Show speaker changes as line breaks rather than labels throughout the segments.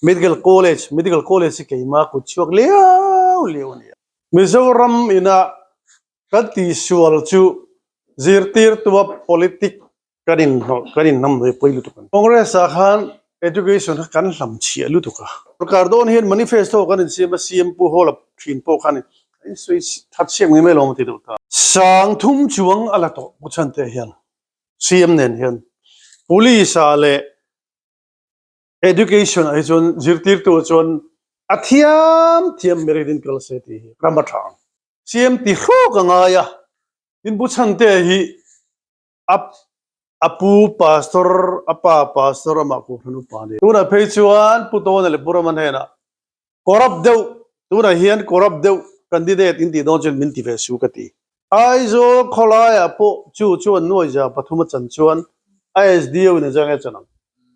Medical College, Medical College hi keima kut chhuak liau liau a ni a. Mizoram ina kan tihsual chu zirtirtua politic kan inhnawh kan inhnamhnawih pawi lutuk a ni. Congress ah khan education kha kan hlam chhiah lutuk a. Sorkar dawn hian manifesto kan insiam a, CM Pu Hawla thin pawh khan a insawi that siak mai mai lo a ti deuh ta. Sang thum chuang a la tawh Pu Chhante hian CM nen hian Police ah leh Education ah hi chuan zirtirtu ah chuan a thiam thiam merit in kal se tih hi ram a tha ang. CM ti hrawk a ngai a, tin Pu Chhante hi a a pu pastor a pa pastor amah kohhran upa a ni. Tunah phei chuan Pu Tawna leh Pu Rama hnenah corrupt deuh tunah hian corrupt deuh candidate in tih dawn chuan min ti ve su ka ti. Aizawl khawlaiah pawh chu chuan nuai za pathum a chan chuan a SDO in a zang e chan ang,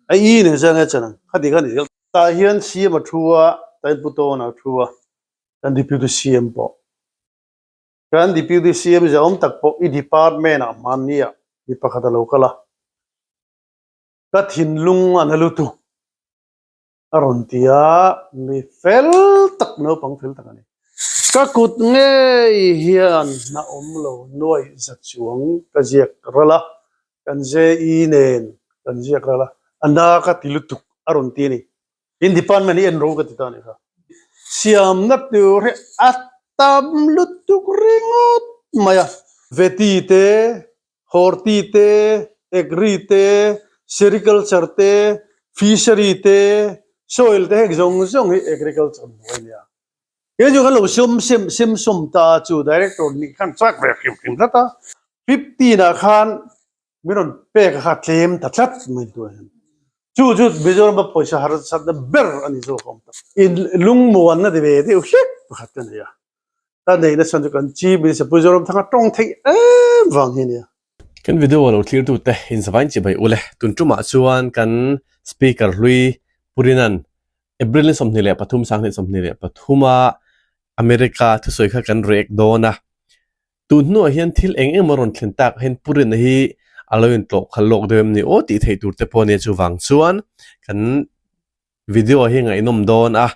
a E in a zang e chan ang khati kha a ni zel. Tah hian CM a thu a, tain Pu Tawna a thu a, kan Deputy CM pawh. Kan Deputy CM zahawm tak pawh i department ah hmanni ah mi pakhat a lo kal a, ka thinlung a na lutuk a rawn ti a, mi fel tak naupang fel tak a ni. Ka kut ngei hian hna awm lo nuaih za chuang ka ziak ral a, kan JE nen kan ziak ral a, a na ka ti lutuk a rawn ti a ni. In department hi en ro ka ti ta anih kha. Siamna tur hi a tam lutuk ringawt mai a. Veti te, Horti te, Agri te, Sericulture te, Fishery te, Soil te heng zawng zawng hi Agriculture hnuai a nia. Kei chu kan lo sum sem sem sawm ta chu Director nih khan chak ve hrim hrim tlat a. 15 ah khan Min rawn pek a kha tlem ta tlat mai tu hian. Chu chu Mizoram a pawisa harsatna ber a ni zawk awm tak. In lungmuanna ti ve deuh hlek pakhat ka nei a. Ka neihna chhan chu kan Chief Minister Pu Zoramthanga tawng theih em vang hi a nia.
Kan video a lo thlir tu te inzavain chi bai ule. Tun tumah chuan kan Speaker hlui Purina'n April ni 23 2023 a America thusawi kha kan react dawn a. Tun hnuah hian thil eng emaw rawn thlen tak hian Pu Rina hi a lo intlawh khalh lawk deuh em ni aw tih theih tur te pawh a nia chuvang chuan kan video hi ngaihnawm dawn a,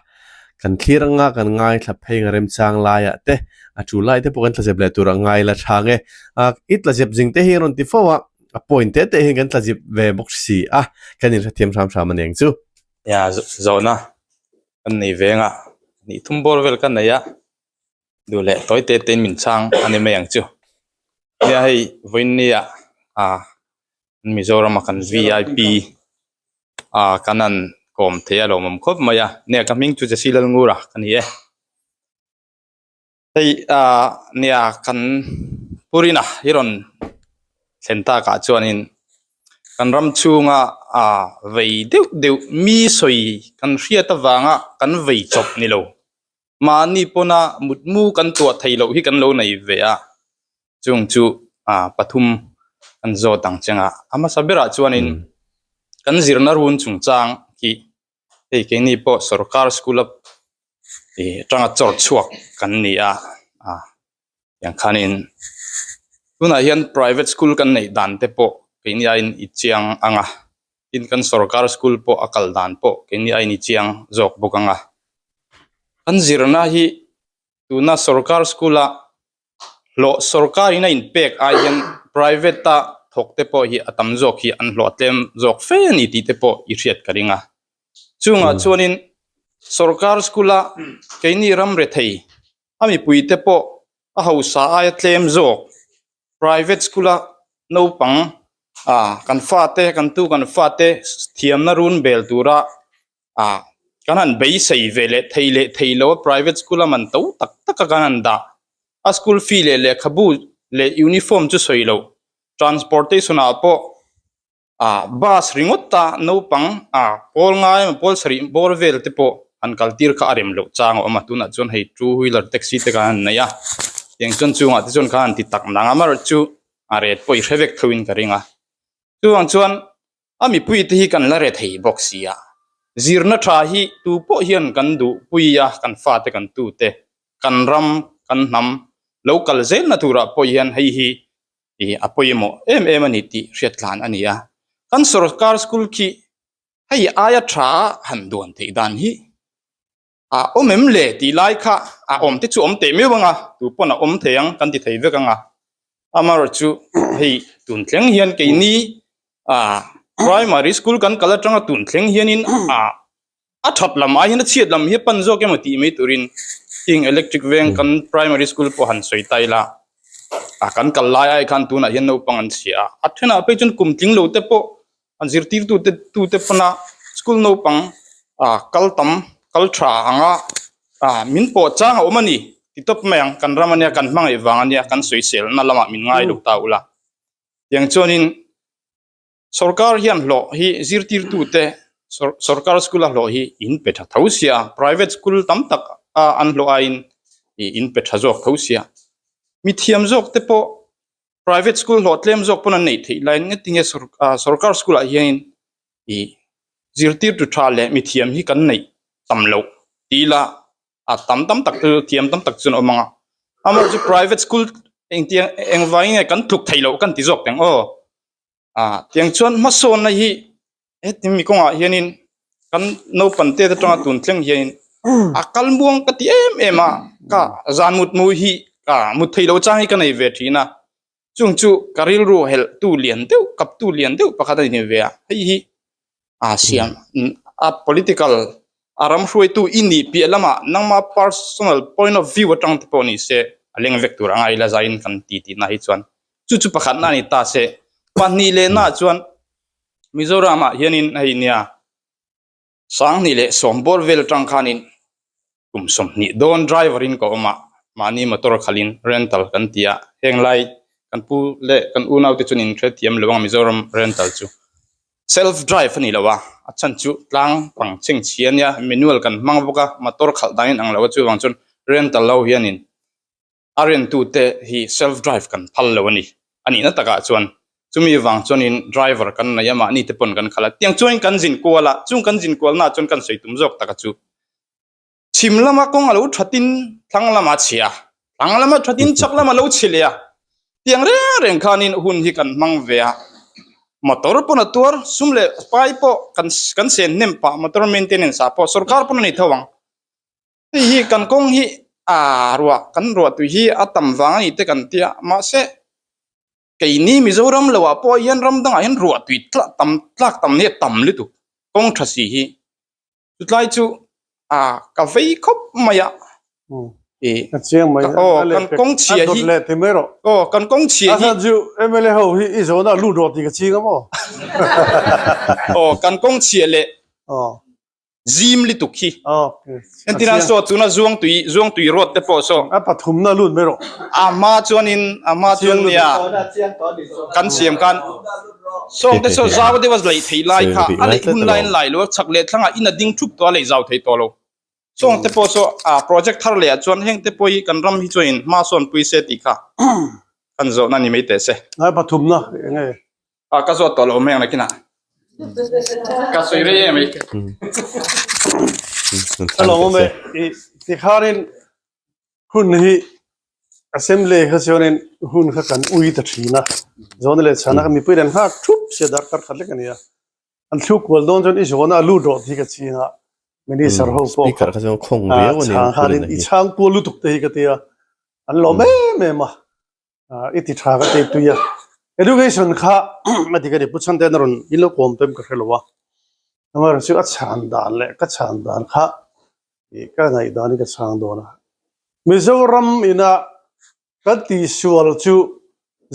kan thlir anga kan ngaithla phei ang remchang laiah te a tul lai te pawh kan tlazep leh tur a ngai la thang e. Ah i tlazep zing te hi a rawn ti fo a, a point te te hian kan tlazep ve bawk si a, kan inhrethiam hram hram a ni ang chu.
Nia zawhna kan nei veng a, nih thum bawr vel ka nei a. duh leh tawi te te in min chhang a ni mai ang chu nia hei vawiin nia ah Mizoram a kan V I P ah kan han kawm thei a lawmawm khawp mai a nia ka hming chu Jesse Lalngura ka ni e hei ah nia kan Purina hi rawn thlen takah chuanin kan ram chhunga ah vei deuh deuh mi sawi kan hriat avanga kan vei chawp ni lo. Mahni pawna mutmu kan tuah theih loh hi kan lo nei ve a, chung chu ah pathum kan zawt ang cheng a, a hmasa berah chuanin kan zirna run chungchang hi hei keini pawh sorkar school a ih atanga chawr chhuak kan ni a ah tiang khanin tunah hian private school kan neih dan te pawh keini aiin i chiang ang a tin kan sorkar school pawh a kal dan pawh keini aiin i chiang zawk bawk ang a kan zirna hi tuna sorkar school a hlawh sorkar in a inpek ai hian private a thawk te pawh hi a tam zawk hi an hlawh tlem zawk fe a ni tih te pawh i hriat ka ring a chungah chuanin sorkar school a keini ram rethei a mipuite pawh a hausa aia tlem zawk private school a naupang ah kan fate kan tu kan fate thiamna run bel tura ah kan han beisei ve leh thei leh thei lo a private school a man to tak tak a kan han dah a school fee leh lehkhabu leh uniform chu sawi loh transportation ah pawh. ah bus ringawt a naupang ah pawl ngai emaw pawl sarih bawr vel te pawh an kal tir kha a rem loh chang a awm a tunah chuan hei two wheeler taxi te khan an nei a tiang chuan chungah te chuan khan an ti tak nang a amaherawh chu a ret pawh i hre vek tho in ka ring a chuvang chuan a mipui te hi kan la re thei bawk si a zirna tha hi tu pawh hian kan duh pui a kan fate kan tute kan ram kan hnam lo kal zelna turah pawh hian hei hi ih a pawimawh em em a ni tih hriat tlan a ni a kan sorkar school khi. Hei aia tha han duan theih dan hi a awm em le tih lai kha a awm te chu awm teh meuh ang a, tu pawn a awm thei ang kan ti thei vek ang a. Amaherawh chu hei tun thleng hian keini ah primary school kan kal atanga tun thleng hianin ah a that lam ai hian a chhiat lam hi a pan zawk emaw tih mai turin heng electric veng kan primary school pawh han sawi ta ila ah kan kal lai ai khan tunah hian naupang an chhia a, a thenah phei chuan kum tling lo te pawh an zirtirtu te tute pawna school naupang ah kal tam kal tha anga ah min pawh chang a awm a ni ti tawp mai ang kan ram ania kan hmangaih vang ania kan sawiselna lamah min ngai lo ta ula tiang chuanin sorkar hian hlawh hi zirtirtu te sorkar school a hlawh hi in pe tha tho sia private school tam tak a an hlawh aiin ih in pe tha zawk tho sia mithiam zawk te pawh. Private school hlawh tlem zawk pawn an neih theih laiin ngetinge sorkar school ah hianin ih zirtirtu tha leh mithiam hi kan neih tam loh ti ila a tam tam tak chu thiam tam tak chuan a awm ang a amaherawhchu chu private school engtiang engvangin nge kan tluk theih loh kan ti zawk teng aw ah tiang chuan hmasawnna hi heti mi kawngah hianin kan naupang te atanga tun thleng hianin a kal muang ka ti em em a ka zan mut mu hi ka mut theih loh chang hi ka nei ve thin a chung chu ka rilru helh tu lian deuh kap tu lian deuh pakhat a ni ve a hei hi a siam a political a ram hruaitu i nih piah lamah nangma personal point of view atang te pawh ni se a leng vek tur anga ila zaiin kan ti tihna hi chuan chu chu pakhatna a ni ta se pahnih lehna chuan Mizoramah hianin hei nia Sanghnih leh Sawmbawr vel atang khanin kum 20 dawn driver in ka awm a, mahni motor khalhin rental kan ti a, heng lai kan pu leh kan unau te chuan in hrethiam lo ang Mizoram rental chu self drive a ni lo a, a chhan chu tlang pang chheng chhia ania manual kan hmang bawk a, motor khalh dan in ang lo a chuvang chuan rental lo hianin a rentute hi self drive kan phal lo a ni. A nihna takah chuan chumi vang chuanin driver kan nei a, mahni te pawn kan khalh a. Tiang chuanin kan zin kual a, chung kan zin kualnaah chuan kan sawi tum zawk taka chu chhim lama kawng a lo thatin thlang lama a chhia a, thlang lama thatin chhak lama lo chhi leh a. Tiang reng reng khanin hun hi kan hmang ve a, motor pawn a tuar, sum leh pai pawh kan kan sen hnem pah, motor maintenance ah pawh sorkar pawn a nei tho ang. Hei hi kan kawng hi ah ruah kan ruah tui hi a tam vang a ni te kan tia mahse keini Mizoram lo ah pawh hian ram dangah hian ruah tui tlak tam tlak tam hi a tam lutuk kawng tha si hi chutlai chu ah ka vei khawp mai a ih aw kan kawng chhia hi aw kan kawng chhia hi
MLA ho hi i zawhna lut rawh tih ka ching a maw
aw kan kawng chhia leh zim lutuk hi. Entirah saw tuna zuangtui zuangtui road te pawh saw.
A pathumna lut mai rawh.
A hma chuanin a hma chuan nia kan siam khan sawng te saw zau deuh a laih theih lai kha a laih hun laiin lai lo a chhak leh thlangah in a ding thup tawh a laih zau thei tawh lo. Sawng te pawh saw a project thar leh ah chuan heng te pawh hi kan ram hi chuanin hma sawn pui se tih kha kan zawhna ni mai teh se.
A pathumna eng nge?
A ka zawt tawh lo awm heng nakinah. Ka sawi rei em ei.
Ka lo awm e. I tikhanin hun hi assembly kha chuanin hun kha kan ui ta thin a. Zawhna leh chhana kha mipui an nghak thup sia darkar khat lek a ni a. An thluk kual dawn chuan i zawhna a lut rawh tih ka ching a. Minister ho pawh
Speaker kha chuan khawng riau a ni.
Chhang khanin i chhang kual lutuk te hi ka tia. An lawm em em a. I ti tha ka ti tui a. Education kha a dik a ni. Pu Chhante'n a rawn in lo kawm pawhin ka hre lo a. Amaherawhchu chu a chhan dan leh ka chhan dan kha ih ka ngaih danin ka chhang dawn a. Mizoram ina kan tihsual chu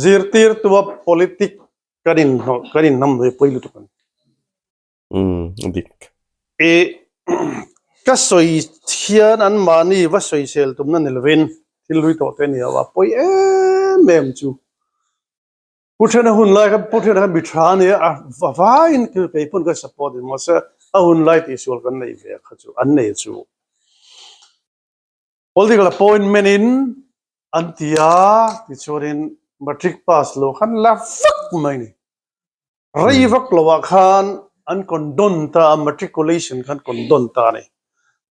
zirtirtua politic kan inhnawh kan inhnamhnawih pawi lutuk a ni.
Umm a dik.
I ka sawi hian an mahni va sawisel tumna ni lovin thil hlui tawh te a ni lo a, pawi em em chu. Pu Thena hun lai kha Pu Thena kha mi tha a ni a, a vaiin kei pawn ka support a ni mahse a hun lai tihsual kan nei ve kha chu an nei chu. Political appointment in an ti a tichuanin matric pass lo khan la vak mai a ni. Rei vak lo ah khan an condone ta a, matriculation khan condone ta a ni.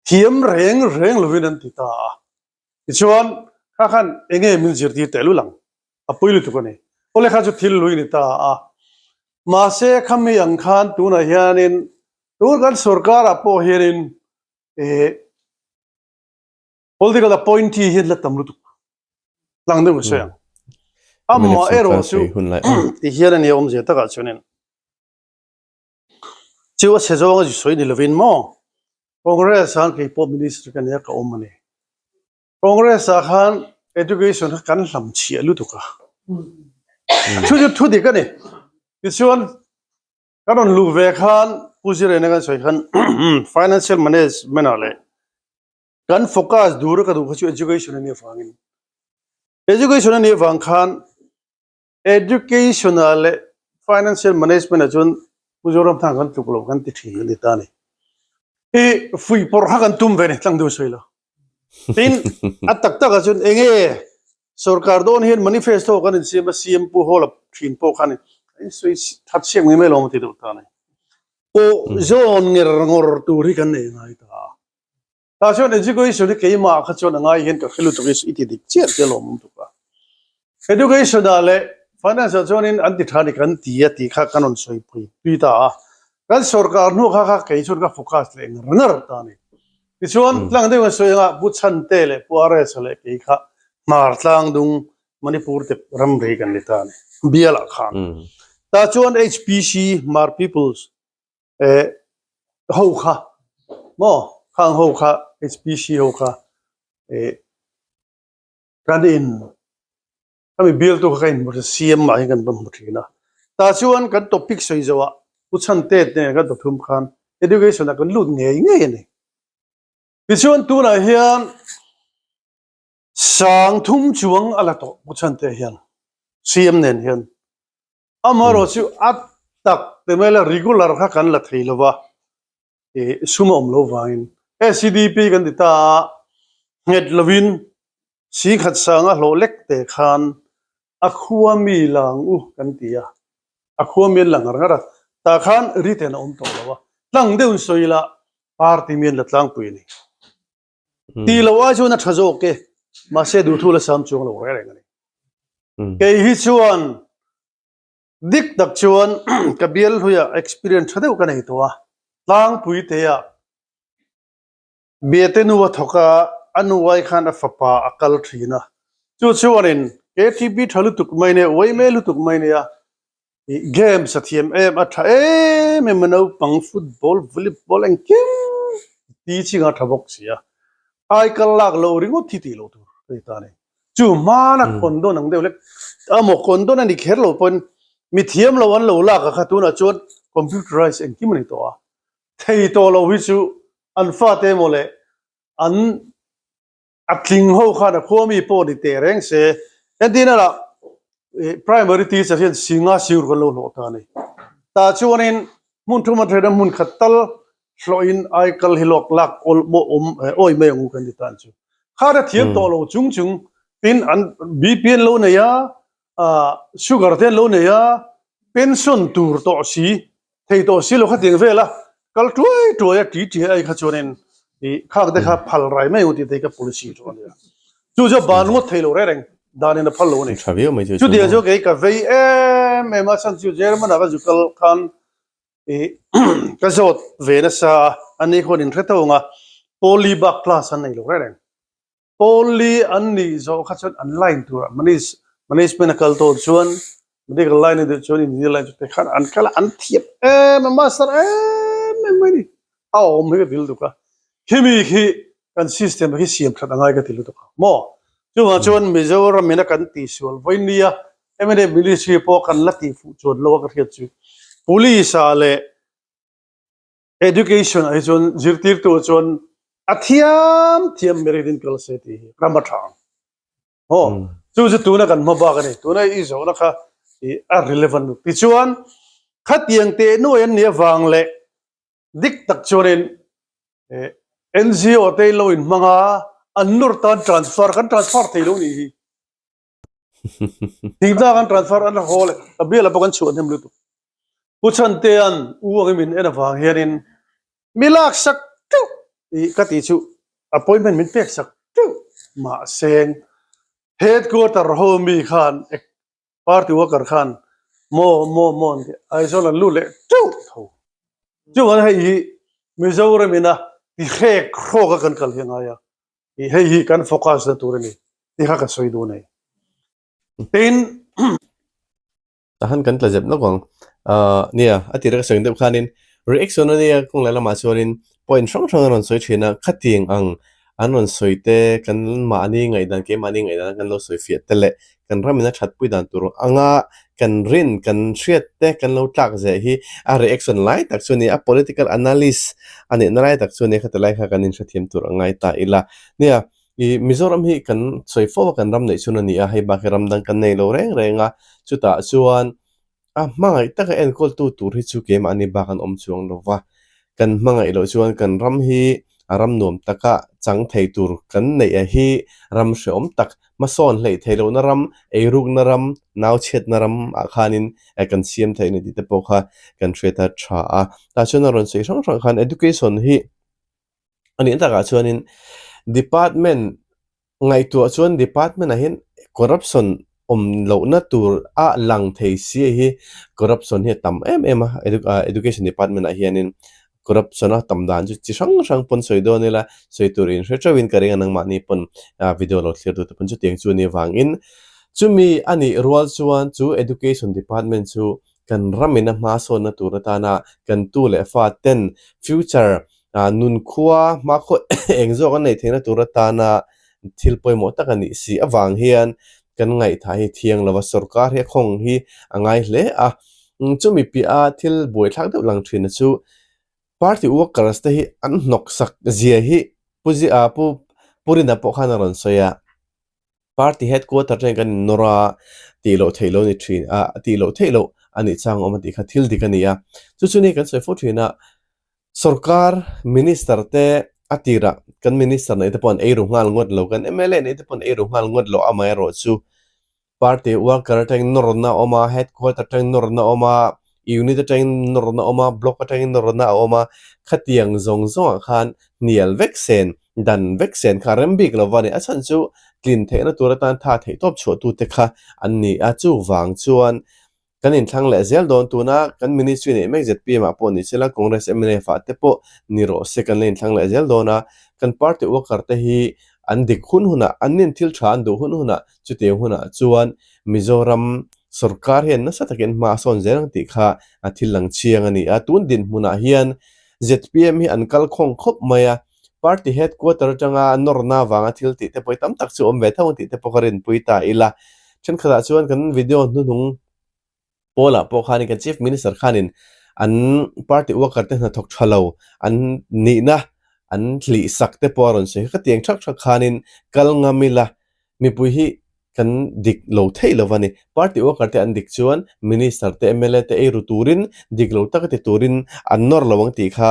Thiam reng reng lovin an ti ta a. Tichuan kha khan enge min zirtir teh lul ang? A pui lutuk a ni. Awle kha chu thil lui ni ta a. Mahse khami ang khan tunah hianin. Tun kan sorkarah pawh hianin eh political appointee hian la tam lutuk tlang deuh sawi ang. Amah erawh chu ti hian a ni awmzia takah chuanin chu a chhe zawnga zu sawi ni lovin maw Congress ah khan kei pawh minister ka nia ka awm a ni. Congress ah khan education kha kan hlam chhiah lutuk a. Thu chu thu dik a ni. Tichuan Ka rawn luh ve khan Pu Zirena kan sawi khan financial management ah leh kan focus dur a ka duh kha chu education a nih avangin education a nih avang khan education ah leh financial management ah chuan Pu Zoramthanga kan tluk lo kan ti thin a ni ta a ni. I fuihpawrh kha kan tum ve a ni tlang deuh sawi lo. Tin, a tak takah chuan eng nge sorkar dawn hian manifesto kan insiam a, CM Pu Hawla thin pawh khan a insawi that siak mai mai lo maw ti deuh ta a ni. Pawh zawn nger ngawr tur hi kan nei ngai ta a. Tah chuan education hi keimah kha chuan a ngai hian ka hre lutuk i i ti dik chiah chiah lawm awm tuk a. Education ah leh finance ah chuanin an ti tha ni kan ti a tih kha kan rawn sawi pui pui ta a. Kan sorkar hnu kha kha kei chuan ka focus leh ngar ngar ta a ni. Tichuan tlang deuh an sawi anga Pu Chhante leh Pu RS-a leh kei kha Hmar tlang dung Manipur te ramri kan ni ta a ni bial ah khan. Tah chuan HPC Hmar People's eh ho kha maw khang ho kha HPC ho kha eh Kan in khami bialtu kha ka inhmu thin CM mah hian kan va hmu thin a. Tah chuan kan topic sawi zo ah Pu Chhante te nen kan pathum khan education ah kan lut ngei ngei a ni. Tichuan tunah hian sang thum chuang a la tawh Pu Chhante hian CM nen hian. Amaherawh chu a tak te mai la regular kha kan la thei lo va. ih sum a awm lo vangin SEDP kan ti ta a, nghet lovin singkhat sanga hlawh lek te khan a khua mi lang u kan ti a, a khua mi an la ngar ngar a, tah khan written a awm tawh lo a, tlang deuh in sawi ila party mi an la tlangpui a ni. Ti lo ai chuan a tha zawk e, mahse duhthu la sam chuang lo reng reng a ni. Kei hi chuan Dik tak chuan ka bial hluiah experience tha deuh ka nei tawh a, tlangpui teah Biate nu a thawk a, a nu ai khan a fapa a kal thin a, chu chuanin KTP tha lutuk mai nia, uaime lutuk mai nia, ih games a thiam em, a tha em em a naupang football, volleyball engkim teaching a tha bawk si a, ai kal lak lo ringawt hi tih loh tur ka ti ta a ni. Chu hmana kawn dawn ang deuh lek amaw kawn dawn a ni kher lo pawn mi thiam lo an lo lak a kha tunah chuan computerized engkim a ni tawh a, thei tawh lo hi chu an fate emaw leh an a tling ho khan a khua mi pawh ni teh reng se entirna lah primary teacher hian singa siur kan lo hlawh ta a ni. Tah chuanin hmun thum a then a hmun khat tal hlawhin ai kal hi lawk lak awl maw awm awi mai ang u kan ti tan chu. Kha ta thiam tawh lo chung chung tin an BP an lo nei a, sugar te an lo nei a, pension tur tawh si, thei tawh si lo kha tiang vel a, kal tuai tuai a ti ti ai kha chuanin i khak te kha phal rai mai ang u tih te hi ka policy chu a nia. Chu chu ban ngawt thei lo reng reng dan in a phal lo a ni. Chutiang chu kei ka vei em em a chhan chu German ah ka zu kal khan I ka zawt ve nasa a, ani khuan in hre tho ang a, Paul-i bak class an nei lo reng reng. Paul-i an nih zawh kha chuan an line turah manage management a kal tawh chuan medical line a duh chuan engineer line chu te khan an kal a, an thiam em a, master em em mai a ni. A awm hi ka ti lutuk a, khimi khi kan system khi siam that angai ka ti lutuk a maw? Chuvang chuan Mizoram in a kan tihsual vawi nia mna ministry pawh kan la tih fuh chuan lo a ka hriat chu police ah leh education ah hi chuan zirtirtu ah chuan a thiam thiam merit in kal se tih hi ram a tha ang maw? Chu chu tuna kan hma bak a ni tuna i zawhna kha i a relevant lutuk tichuan khatiang teh nuai an nih avang leh Dik tak chuanin NGO te in lo inhmang a, an nur tan transfer, kan transfer thei lo nih hi. Thingtlang an transfer an haw leh ka bial ah pawh kan chhuah hnem lutuk. Pu Chhantea'n u angin min en avang hianin mi lak sak teuh tih ka tih chu appointment min pek sak teuh mahse headquarter ho mi khan Party worker khan maw maw maw an ti Aizawl an lut leh teuh tho. Chuvang hei hi Mizoram ina ti hrek hrawk a kan kal hi a ngai a, hei hi kan focus na tur a ni tih kha ka sawi duh a ni. Tin,
Tahan kan tla zep nawk ang. Ahh nia, a tir a ka sawi ang deuh khanin reaction a nia kawng leh lamah chuanin point hrang hrang a rawn sawi thin a, khatiang ang an rawn sawi te kan mahni ngaihdan keimahni ngaihdan kan lo sawi fiah te leh kan ramin a thatpui dan tur anga kan rin kan hriat te kan lo tlak zeh hi a reaction lai tak chu a ni a, political analyst a nihna lai tak chu a nia khati lai kha kan inhrethiam tur a ngai ta ila. Nia, Ih Mizoram hi kan sawi fo a kan ram neih chhun a ni a, hei bak hi ram dang kan nei lo reng reng a, chutah chuan a hmangaih taka enkawltu tur hi chu keimahni bak an awm chuang lo va, kan hmangaih loh chuan kan ram hi a ram nuam taka chang thei tur kan neih a hi ram hrehawm tak, hmasawn hleih theih lohna ram, eirukna ram, nauchhiatna ram ah khanin kan siam theih a ni tih te pawh kha kan hriat a tha a, tah chuan a rawn sawi hrang hrang khan education hi A nih takah chuanin department ngaihtuah chuan department ah hian corruption awm lohna tur a lang thei si a hi corruption hi a tam em em a education department ah hianin corruption a tam dan chu chi hrang hrang pawn sawi dawn ila sawi tur in hre theuhin ka ring a nangmahni pawn video lo thlir duh te pawn chutiang chu a nih avangin chumi a nih rual chuan chu education department chu kan ramin a hmasawnna tur atana kan tu leh fa ten future Nunkhua hmakhua eng zawk an neih theihna tur atana thil pawimawh tak a nih si avang hian kan ngaihthah hi thiang lova sorkar hi a khawng hi a ngai hle a. Chumi piaha thil buaithlak deuh lang thin chu party workers te hi an hnawksak zia hi Pu Pu Purina pawh khan a rawn sawi a. Party headquarter te kan innawr a, tih loh theih loh a ni thin a, tih loh theih loh a nih chang awm a tih kha thil dik a ni a. Chu chu ni kan sawi fo thin a, sorkar minister te a tirah kan minister neih te pawh an eiru nghal ngawt lo, kan mla neih te pawh an eiru nghal ngawt lo amaherawh chu party worker atangin nawrna a awm a, headquarter atangin nawrna a awm a, unit atangin nawrna a awm a, block atangin nawrna a awm a, khatiang zawng zawngah khan hnial vek sen Dan vek sen kha rem bik lo va ni. A chhan chu tlin theihna tur atan tha theih tawp chhuahtute kha an ni a, chuvang chuan kan inthlang leh zel dawn. Tuna kan ministry neih mek zpm ah pawh ni sela, Congress mnf ah te pawh ni rawh se kan la inthlang leh zel dawn a. Kan party worker te hi an dik hun hunah, an nin thil tha an duh hun hunah, chutiang hunah chuan Mizoram sorkar hian nasa takin hma a sawn zel ang tih kha thil lang chiang a ni a. Tun dinhmunah hian zpm hi an kal khawng khawp mai a. Party headquarter atanga nawrna avanga thil tih te pawh hi tam tak chu awm ve tho ang tih te pawh ka rinpui ta ila. Thenkhatah chuan kan video hnuhnung pawlah pawh khanin kan Chief Minister khanin an party worker te hnathawk tha lo an nihna an hlihsak te pawh a rawn sawi kha. Khatiang thak thak khanin kal ngam ila mipui hi kan dik lo theih lo a ni. Party worker te an dik chuan Minister te mla te eiru turin dik lo taka ti turin an nawr lo ang tih kha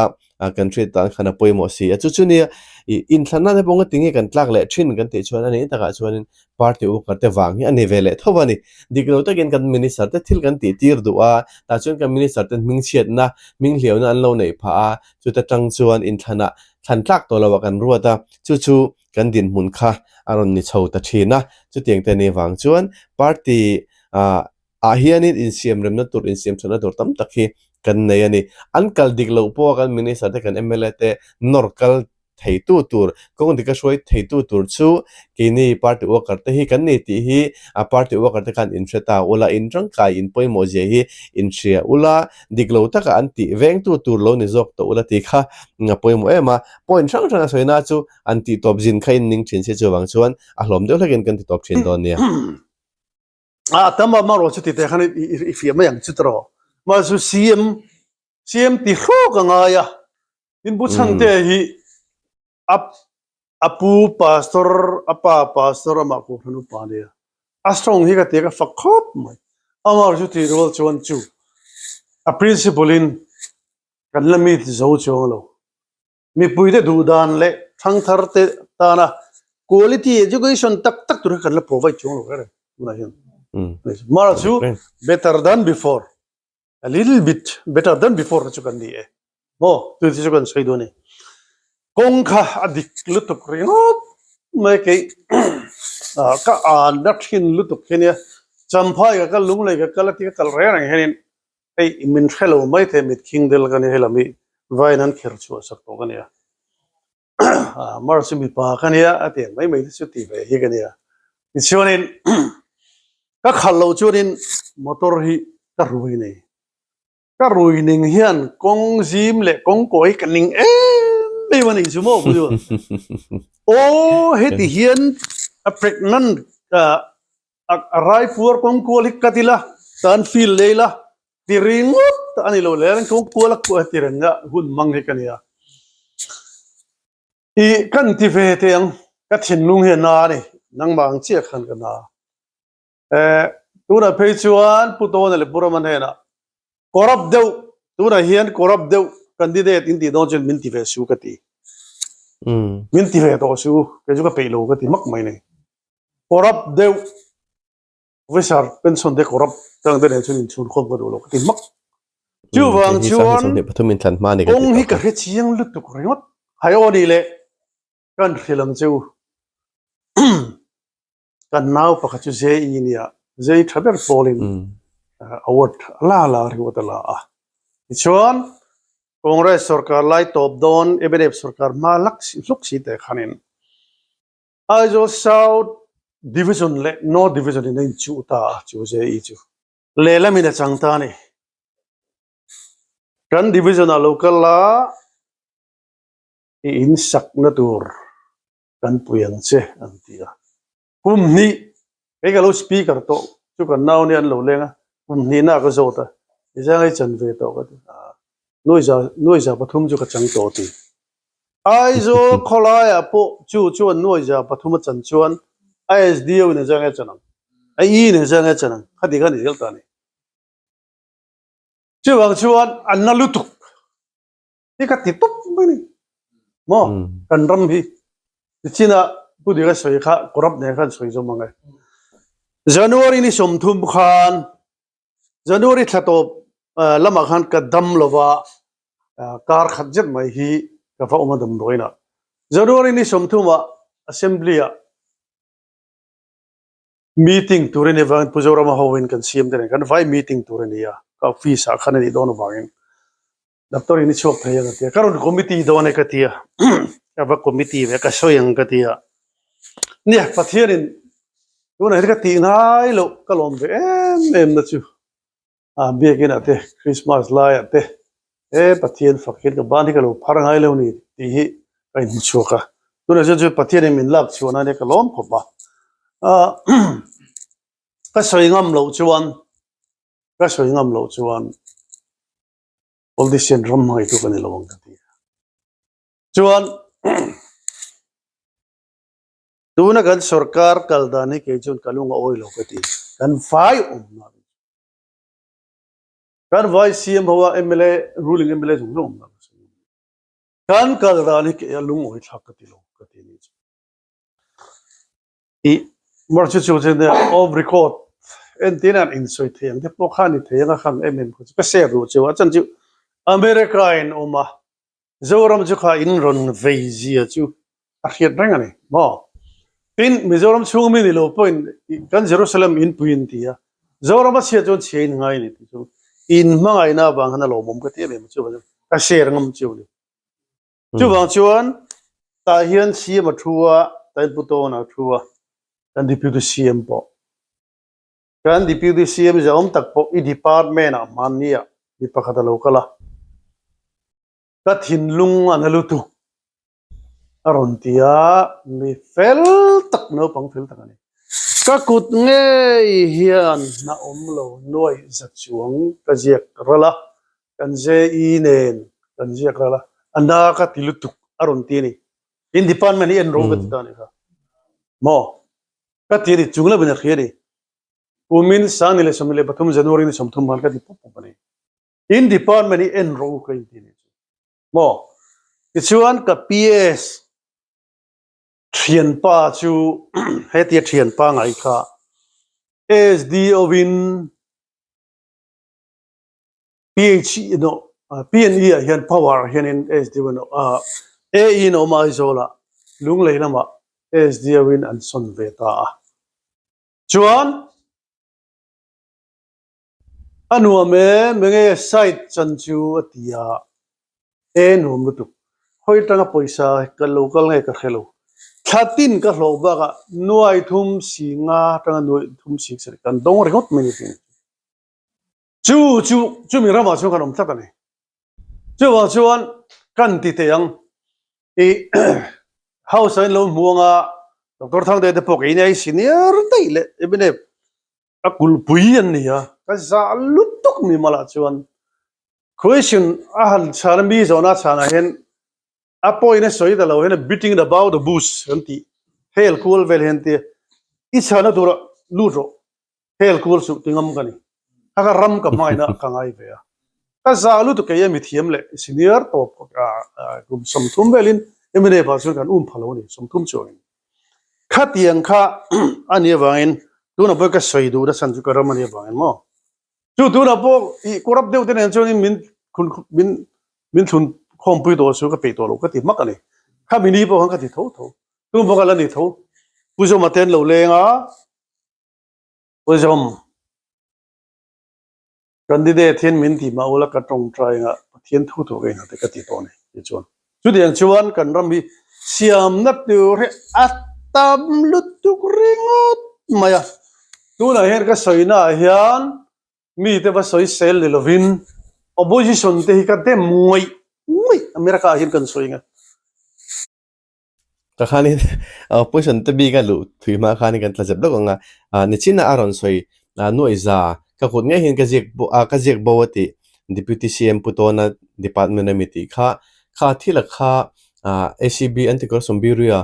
kan hriat dan khan a pawimawh si a. Chu chu nia ih inthlanna te pawh ngatinge kan tlak leh thin kan tih chuan a nih takah chuanin party worker te vang hi a ni ve leh tho a ni. Dik lo takin kan Minister te thil kan tih tir duh a, tah chuan kan Minister ten hmingchhiatna, hminghliauna an lo neih phah a, chuta tang chuan inthlanah thlan tlak tawh loah kan ruat a, chu chu kan dinhmun kha a rawn ni chho ta thin a, chutiang te ni vang chuan party ah ah hianin insiam remna tur insiam thatna tur tam tak hi kan nei a ni. An kal dik loh pawha kan minister te kan mla te nawr kal theitu tur kawng dika hruai theitu tur chu keini party worker te hi kan ni tih hi a party worker te khan inhre ta ula in tangkai in pawimawh zia hi inhria ula dik lo taka an tih vengtu tur lo ni zawk tawh ula tih kha a pawimawh em a point hrang hrang a sawina chu An tih tawp zin kha in ning thin se chuvang chuan a hlawm deuh hlekin kan ti tawp thin dawn nia.
A tam a marawh chu ti teh khan i fiah mai ang chu tawh. Mahse CM CM ti hrawk a ngai a. Tin Pu Chhangte hi a a pu pastor a pa pastor amah kohhran upa a nia. A strong hi ka ti a ka fak khawp mai. Amaherawhchu chu tih rual chuan chu a principle in kan la meet zo chuang lo. Mipuite duh dan leh thangthar te tana quality education tak tak tur hi kan la provide chuang lo reng reng tunah hian. Mara chu better than before, a little bit better than before kha chu kan ni e. Maw tui te chu kan sawi dawn a ni. Kawng kha a dik lutuk ringawt mai kei ka an na thin lutuk hi nia. Champhai ka kal, Lunglei ka kal a ti ka kal reng reng hianin hei min hre lo mai thei mitkhing del ka ni hei lam hi. Vaiin an kher chhuah sak tawh ka nia. Mar chu mipa ka nia a ti ang mai mai te chu ti ve hi ka nia. Tichuanin ka khalh loh chuanin motor hi ka rui nei. Ka rui ning hian kawng zim leh kawng kawi ka ning em em a nih chu maw Pu Aw heti hian a pregnant a raipuar kawng kual hi cut ila tan feel lei la ti ringawt a ni lo le kawng kual a kuah ti reng a hun mang hi ka nia. I kan ti ve teh ang ka thinlung hi a na a ni nangmah ang chiah khan ka na. Eh, tunah phei chuan Pu Tawna leh Pu Rama hnenah corrupt deuh, tunah hian corrupt deuh candidate in tih dawn chuan min ti ve su ka ti. Min ti ve tawh su, kei chu ka peih lo ka ti hmak mai nei. Corrupt deuh, officer pension te corrupt tang te nen chuan inchhunkhawm ka duh lo ka ti hmak. Chuvang chuan kawng hi ka hre chiang lutuk ringawt. Hai aw nih leh kan hrilh ang che u. Kan nau pakhat chu JE nia, JE tha ber pawlin award a la la ringawt a la a. Tichuan, Congress sorkar lai tawp dawn MNF sorkar hma lak si hluk si teh khanin Aizawl South Division leh North Division in a inchuh ta a chu JE chu. Lehlamin a chang ta a ni. Kan division ah lo kal a i insakna tur kan pui ang che an ti a. Kum hnih kei ka lo speaker tawh chu kan nau nia an lo leng a, kum hnihna ka zawt a, i zang ei chan ve tawh ka ti a, nuaiza nuaiza pathum chu ka chang tawh ti. Aizawl khawlaiah pawh chu chuan nuaiza pathum a chan chuan a SDO in a zang ei chan ang, a E in a zang ei chan ang, khati kha ni zel ta a ni. Chuvang chuan a na lutuk. Hi ka ti tawp mai ni. Maw kan ram hi tichina Pu Dika sawi kha corrupt nen khan sawi zawm ang e. January ni 30 khan January thla tawp lamah khan ka dam lova kar khat zet mai hi ka va awm a damdawiinah. January ni 30 ah assembly ah Meeting tur a nih avangin Pu Zorama hoin kan siam te nen kan vai meeting tur a ni a, ka office ah khan a nih dawn avangin doctor in i chhuak thei ang a ti a, ka rawn committee dawn e ka ti a, ka va committee ve ka sawi ang ka ti a, nia Pathianin tunah hian ka tih ngai loh ka lawm ve em em na chu. Ah biakin ah te Christmas lai ah te he Pathian fak hian ka ban hi ka lo phar ngai lo ni tih hi ka inhmu chhuak a, tunah chuan chu Pathian in min lak chhuah nan hian ka lawm khawp a, ah ka sawi ngam loh chuan ka sawi ngam loh chuan politician ram hmangaihtu ka ni lo ang ka ti a, chuan tuna kan sorkar kal dan hi kei chuan ka lung a awi lo ka ti, kan vai awmna. Kan vai CM ho a mla ruling mla zawng zawng awm dan kan kal dan hi kei a lungawi thlak ka ti lo ka ti ni chu. I mar chu chu chu nia off record entir an insawi thei ang te pawh kha ni thei ang a khang em em kha chu ka share duh cheu a chan chu America in awm a Zoram chu kha in rawn vei zia chu a hriat reng a ni maw? Tin, Mizoram chhung mi ni lo pawhin kan Jerusalem inpui in ti a, Zoram a chhia chuan chhia in ngai a ni tih chu in hmangaihna avang khan a lawmawm ka ti em em a, chuvang chuan ka share ngam chiu a ni. Chuvang chuan tah hian CM a thu a, tah hian Pu Tawna a thu a, kan Deputy CM pawh. Kan Deputy CM zahawm tak pawh i department ah hmanni ah mi pakhat a lo kal a. Ka thinlung a na lutuk a rawn ti a, mi fel tak naupang fel tak a ni. Ka kut ngei hian hna awm lo nuaih za chuang ka ziak ral a, kan JE nen kan ziak ral a, a na ka ti lutuk a rawn ti a ni. In department hi en ro ka ti ta a ni kha. Maw? Ka ti a ni, chung lovin a hria a ni. Kumin 2023 January ni 30 khan ka ti pawp pawp a ni. In department hi en ro ka inti nih chu maw? Tichuan ka PS thianpa chu hetia thianpa ngai kha SDO in PHE no PNE ah hian power ah hianin SDO in AE in a awm a Aizawl ah Lunglei lamah SDO in an sawn ve ta a. Chuan A nuam e, mi nge site chan chu a ti a. E nuam lutuk. Hawi atanga pawisa ka lo kal nge ka hre lo. Thla tin ka hlawh bakah nuai thum si nga atanga nuai thum si sarih kan dawng ringawt mai ni tih. Chu chu chumi ramah chuan kan awm tlat a ni. Chuvang chuan kan ti teh ang. I house ah in lo hmu anga Doctor Thangte te pawh keini ai senior daih leh MNF a kulhpui an ni a, ka zah lutuk mi malah chuan question a han chhan a mi zawhna a chhanah hian a point a sawi ta lo hian a beating about the bush kan tih hel kual vel hian tia i chhana tura lut rawh hel kual suh ti ngam ka ni kha ka ram ka hmaina ka ngai ve a ka zah lutuk kei a mithiam leh senior tawp kum 30 velin MLA pa chuan kan um pha lo a ni 30 chuangin Khatiang kha a nih avangin tunah pawh ka sawi duh nasa chu ka ram a nih avangin maw. Chu tunah pawh i corrupt deuh te nen chuanin min min min thlun khawmpui tawh chu ka peih tawh lo ka ti hmak a ni. Khami ni pawh khan ka ti tho tho. Tun pawh ka la ni tho. Pu Zawma te an lo leng a, Pu Zawm. Candidate hian min ti mah ula ka tawngtai anga Pathian thu thu ka inhate ka ti tawh a ni tih chuan. Chutiang chuan kan ram hi siamna tur hi a tam lutuk ringawt mai a. Tunah hian ka sawina ah hian mite va sawi sel ni lovin opposition te hi ka dem ngawih ngawih America ah hian kan sawi ang e.
Ka khanin opposition te bik a luh thui hma khanin kan tla zep lawk ang a, nichin a a rawn sawi nuaihza ka kut ngei hian ka ziak ka ziak bo a tih Deputy CM Pu Tawna department ami tih kha kha thil a kha ACB Anti-Corruption Bureau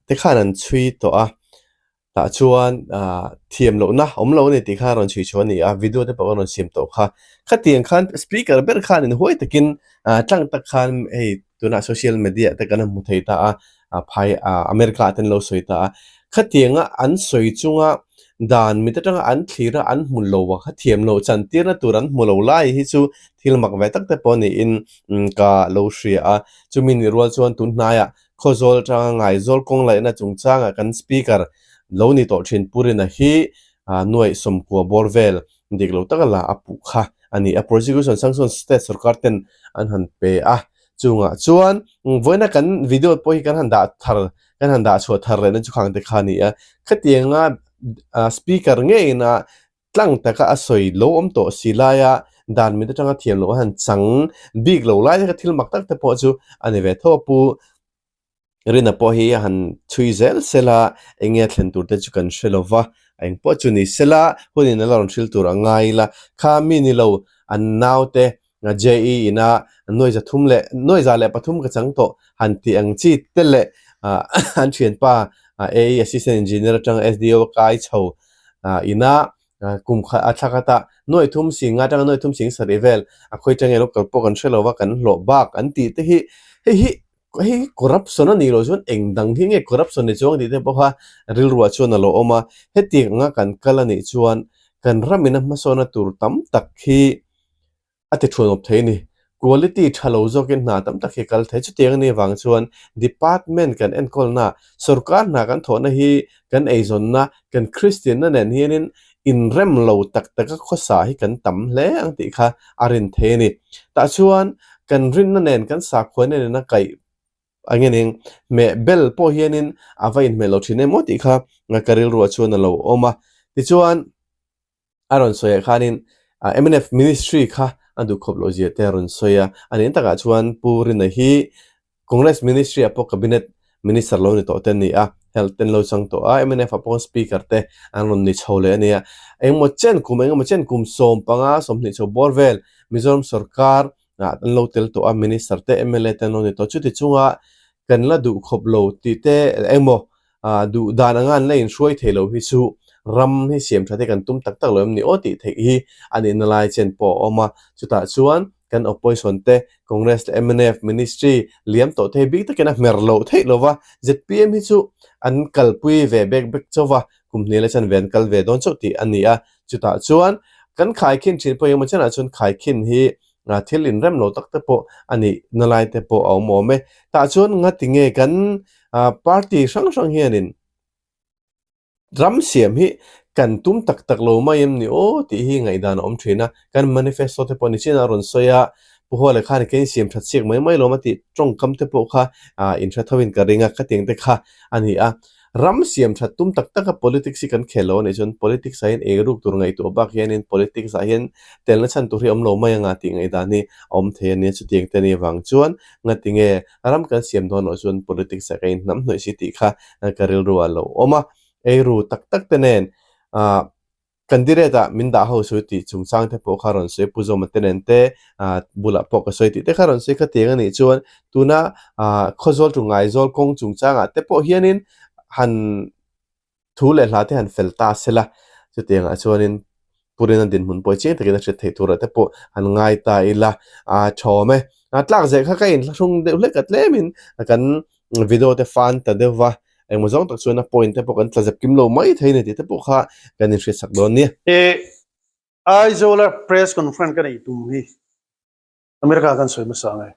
te khan an chhui tawh a. Tah chuan thiam lohna awm lo a ni tih kha a rawn chhui chhuah a ni a, video te pawh a rawn siam tawh kha. Khatiang khan speaker ber khan inhuai takin tlang tak khan hei tunah social media te kan hmu thei ta a, phai America ah te an lo sawi ta a. Khatianga an sawi chunga dan mit atanga an thlir a an hmu lo a, kha thiam loh chantirna tur an hmu lo lai hi chu thil mak ve tak te pawh niin ka lo hria a. Chumi nih rual chuan tun hnaiah Khawzawl atanga Ngaizawl kawng laihna chungchangah kan Speaker lo ni tawh thin Pu Rina hi nuaih sawmkua bawr vel dik lo taka la a puh kha a ni a. Prosecution Sanction State sorkar ten an han pe a, chungah chuan vawiina kan video pawh hi kan han dah thar kan han dah chhuah thar lehna chu khang te kha a ni a. Khatianga Speaker ngeina Tlang taka a sawi lo awm tawh si laia dan mit atanga thiam loh a han chang bik lo lai kha thil mak tak te pawh chu a ni ve tho a. Pu Rina pawh hi a han chhui zel sela eng nge a thlen tur te chu kan hre lo va, eng pawh chu ni sela hunin a la rawn hril tur a ngai ila kha mi ni lo an naute JE ina nuai za thum leh nuai za leh pathum ka chang tawh han tih ang chi te leh an thianpa AE Assistant Engineer atanga SDO a kai chho ina kum khat a thla khat a nuai thum sing atanga nuai thum sing sarih vel a khawi atanga ilo kal pawh kan hre lo va kan hlawh bak an tih te hi hei hi hei hi corruption a nih loh chuan eng dang hi nge corruption ni chuang tih te pawh kha rilruah chuan a lo awm a hetiang anga kan kal a nih chuan kan ram ina hmasawnna tur tam tak hi a ti thuanawp thei a ni. Quality tha lo zawkin hna tam tak hi a kal thei. Chutiang a nih avang chuan department kan enkawlna, sorkar hna kan thawhna hi kan eizawnna, kan Kristianna nen hianin inrem lo tak taka khawsa hi kan tam hle ang tih kha a rin thei a ni. Tah chuan kan rinna nen kan sakhuana nena kaih eng nge ning hmeh bel pawh hianin a va inhmeh lo thin em aw tih kha ka rilruah chuan a lo awm a. Tichuan. a rawn sawi ah khanin mnf ministry kha a duh khawp loh zia te a rawn sawi a, a nih takah chuan Pu Rina hi Congress ministry ah pawh cabinet minister lo ni tawh te a ni a, health te an lo chang tawh a, mnf ah pawh speaker te an rawn ni chho leh a ni a, engemaw chen kum engemaw chen kum 15 20 chho bawr vel Mizoram sorkar ah an lo tel tawh a, minister te mla te an lo ni tawh, chuti chunga kan la duh khawp lo tih te engemaw ah duh dan anga an la inhruai thei lo hi chu ram hi siam tha te kan tum tak tak lo em ni aw tih theih hi a nihna lai chen pawh a awm a, chutah chuan kan opposition te Congress leh mnf ministry liam tawh te hi bik takin a hmer loh theih lo va, zpm hi chu an kalpui ve bek bek chauh va, kum hnih leh chanve an kal ve dawn chauh tih a ni a, chutah chuan kan khaikhin thin pawh engemaw chenah chuan khaikhin hi thil inrem lo tak te pawh a nih na lai te pawh a awm awm e. Tah chuan ngati nge kan party hrang hrang hianin ram siam hi kan tum tak tak lo mai em ni aw tih hi ngaihdan a awm thin a. Kan manifesto te pawh ni chin a rawn sawi a. Pu Huala khan kein siam that siak mai mai lawm a tih tawngkam te pawh kha inhre tho in ka ring a, khatiang te kha a ni a. Ram siam that tum tak tak a politics hi kan khel lo a nih chuan politics ah hian eiruk tur ngaihtuah bak hianin politics ah hian telna chhan tur hi a awm lo mai anga tih ngaihdan hi a awm thei a nia. Chutiang te nih avang chuan ngatinge ram kan siam dawn loh chuan politics ah ka inhnam hnawih si tih kha ka rilru ah lo awm a. Eiru tak tak te nen ah Candidate ah min dah ho sawi tih chungchang te pawh kha rawn sawi Pu Zawma te nen te ah bulah pawh ka sawi tih te kha rawn sawi khatiang a nih chuan tuna ah Khawzawl tu Ngaizawl kawng chungchang ah te pawh hianin han thu leh hla te han fel ta se la chutiang ah chuanin Purina dinhmun pawh chiang takin a hriat theih turah te pawh han ngai ta ila ah thawm e. A tlak zeh kha ka inthlahrung deuh hlek a tlemin kan video te fan ta deuh va, engmaw zawng tak chuan a point te pawh kan tla zep kim lo mai thei a ni tih te pawh kha kan inhriat sak dawn nia.
He Aizawla press conference ka neih tum hi America kan sawi hmasa ang e.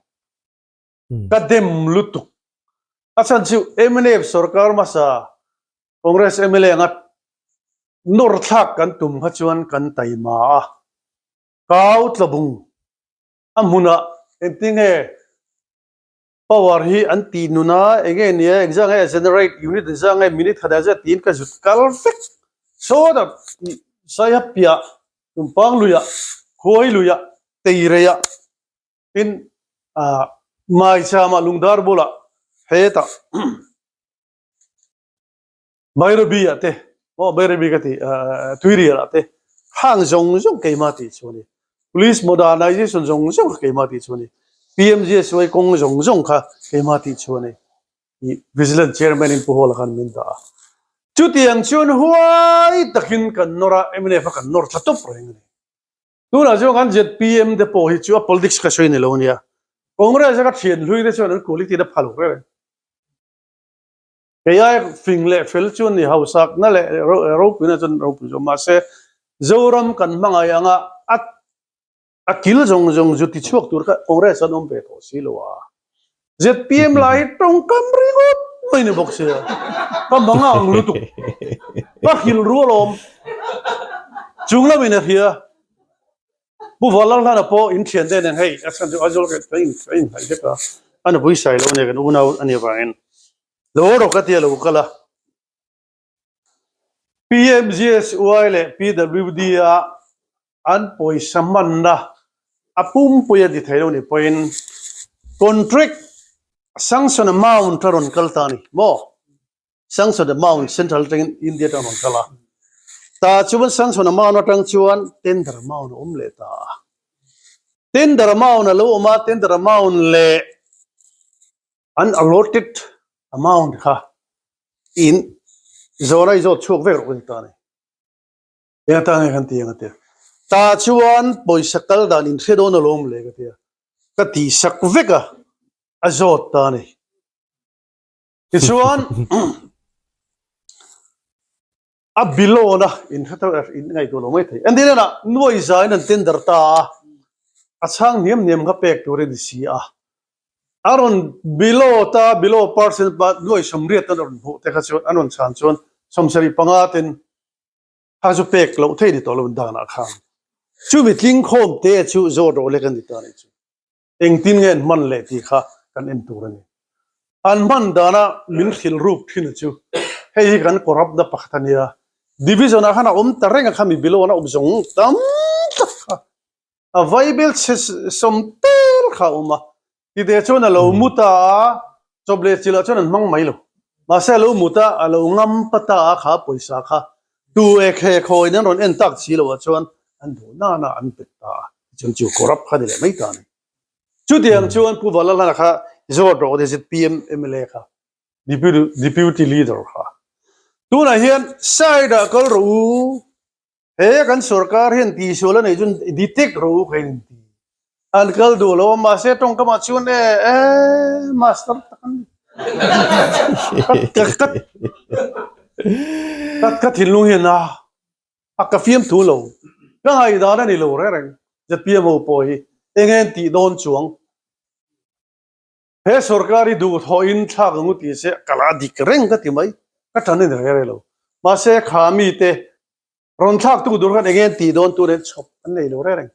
Ka dem lutuk. A chhan chu mnf sorkar hmasa Congress mla anga nawr thlak kan tum kha chuan kan taima a, kau tlabung a hmunah engtinge Power hi an tih nun a, enge nia, engzah nge generate unit engzah nge minute khat ah zet tiin ka zut kal vek. Sawta Saiha piah Tumpang luiah, Khuai luiah, Teireiah tin ah Maichama Lungdar bulah hetah Bairabi ah te, aw Bairabi ka ti, Tuirial ah te hang zawng zawng keimah tih chu a ni. Police modernization zawng zawng kha keimah tih chu a ni. PMGSY kawng zawng zawng kha keimah tih chu a ni. I Vigilance Chairman in Pu Hawla khan min dah a. Chutiang chuan huai takin kan nawr a, mnf a kan nawr thla tawp reng a ni. Tunah chuan kan zpm te pawh hi chu a politics ka sawi ni lo a nia. Congress a ka thian hlui te chuan an quality na pha lo reng reng. Kei ai fing leh fel chu ni hausakna leh ropuina chuan ropui zawk mahse Zoram kan hmangaih anga a a kil zawng zawng zu ti chhuak tur kha Congress an awm ve tawh si lo a. Zpm lai hi tawngkam ringawt mai ni bawk sia. Ka hmang ang lutuk. Ka hrilh rual awm. Chung lamin a hria. Pu Valalhlana pawh in thian te nen hei a chhan chu Aizawl ka in ka in hnaih vek a, a nupui sai lo nia kan unau a nih avangin lo rawk ka tia lo kal a. PMGSY leh PWD a an pawisa hmanna a pumpui a ti thei lo ni pawhin contract sanction amount a rawn kal ta a ni maw? Sanction amount central atangin India atang rawn kal a, tah chuan sanction amount atang chuan tender amount a awm leh ta a. Tender amount a lo awm a, tender amount leh an allotted amount kha in zawna i zawt chhuak vek rawh ka ti ta a ni. Eng atan nge kan ti ang a tia. Tah chuan pawisa kal dan in hre dawn alawm le ka tia. Ka tihsak vek a, a zawt ta a ni. Tichuan a bilawn a in hre theuh in ngaihtuah lo mai thei. Entir enah nuai zain an tender ta a, a chhang hniam hniam kha pek tur a ni si a. A rawn below ta below percent pa nuai sawmriat an rawn hmuh te kha chuan an rawn chhan chuan 75 ten kha chu pek loh theih ni tawh lo danah khan. Chumi tlingkhawm te chu zawt rawh lek a ni ta a nih chu. Engtin nge an hman leh tih kha kan en tur a ni. An hman dana min hrilh ruk thin chu hei hi kan corrupt na pakhat a nia. Division ah khan a awm ta reng a kha mi below an a awm zawng tam tak kha a vaibel chhe sawm tel kha a awm a. Tite chuan a lo mu ta a, chawp leh chilh ah chuan an hmang mai lo. Mahse a lo mu ta, a lo ngam pa ta a kha pawisa kha tu ek he khawiin an rawn en tak si lo ah chuan an duh nana an pet ta a. Tichuan chu corrupt kha ni leh mai ta a ni. Chutiang chuan Pu Valalhlana kha zawt rawh te zpm mla kha deputy deputy leader kha tunah hian side ah kal rawh u he kan sorkar hian tihsual a neih chuan detect rawh u kha in ti an kal duh lo a mahse tawngkamah chuan e e master tak an ni ka ka ka ka thinlung hian a A ka fiamthu lo. Ka ngaihdan a ni lo reng reng. Zpm ho pawh hi eng nge an tih dawn chuang? He sorkar hi duhthawhin thlak ang u tih se ka la dik reng ka ti mai. Ka tan a ni reng reng lo. Mahse kha mite rawn thlaktu tur khan eng nge an tih dawn tur hian chhawp an nei lo reng reng.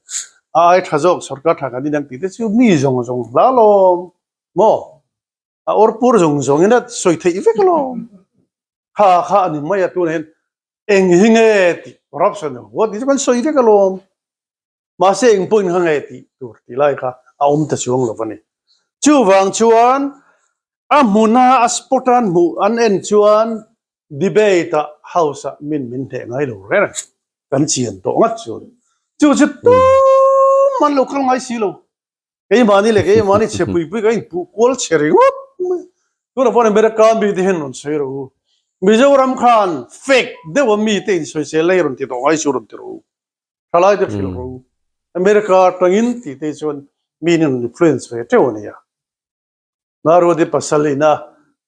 A ai tha zawk sorkar tha kan inang tih te chu mi zawng zawng hla lawm maw? A awr pur zawng zawng in a sawi theih vek alawm. Kha kha a ni mai a tunah hian eng hi nge tih corruption emaw huat tih chu kan sawi vek alawm. Mahse eng pawhin kha nge tih tur tih lai kha a awm ta chuang lo a ni. Chuvang chuan a hmuna a spot a an hmuh an en chuan debate ah house ah min min hneh ngai lo reng reng kan chian tawh ngat chuan chu chu tum an lo kal ngai si lo. Keimahni leh keimahni chhe pui pui ka inpuh kual chhe ringawt mai. Tunah pawh America mite hian rawn sawi rawh u. Mizoram khan fake deuha mite insawisel lai rawn ti tawh ngai chu rawn ti rawh u. Thalai te hrilh rawh u. America atangin tih te chuan mi in an influence ve teuh a nia. Naruati pasal ina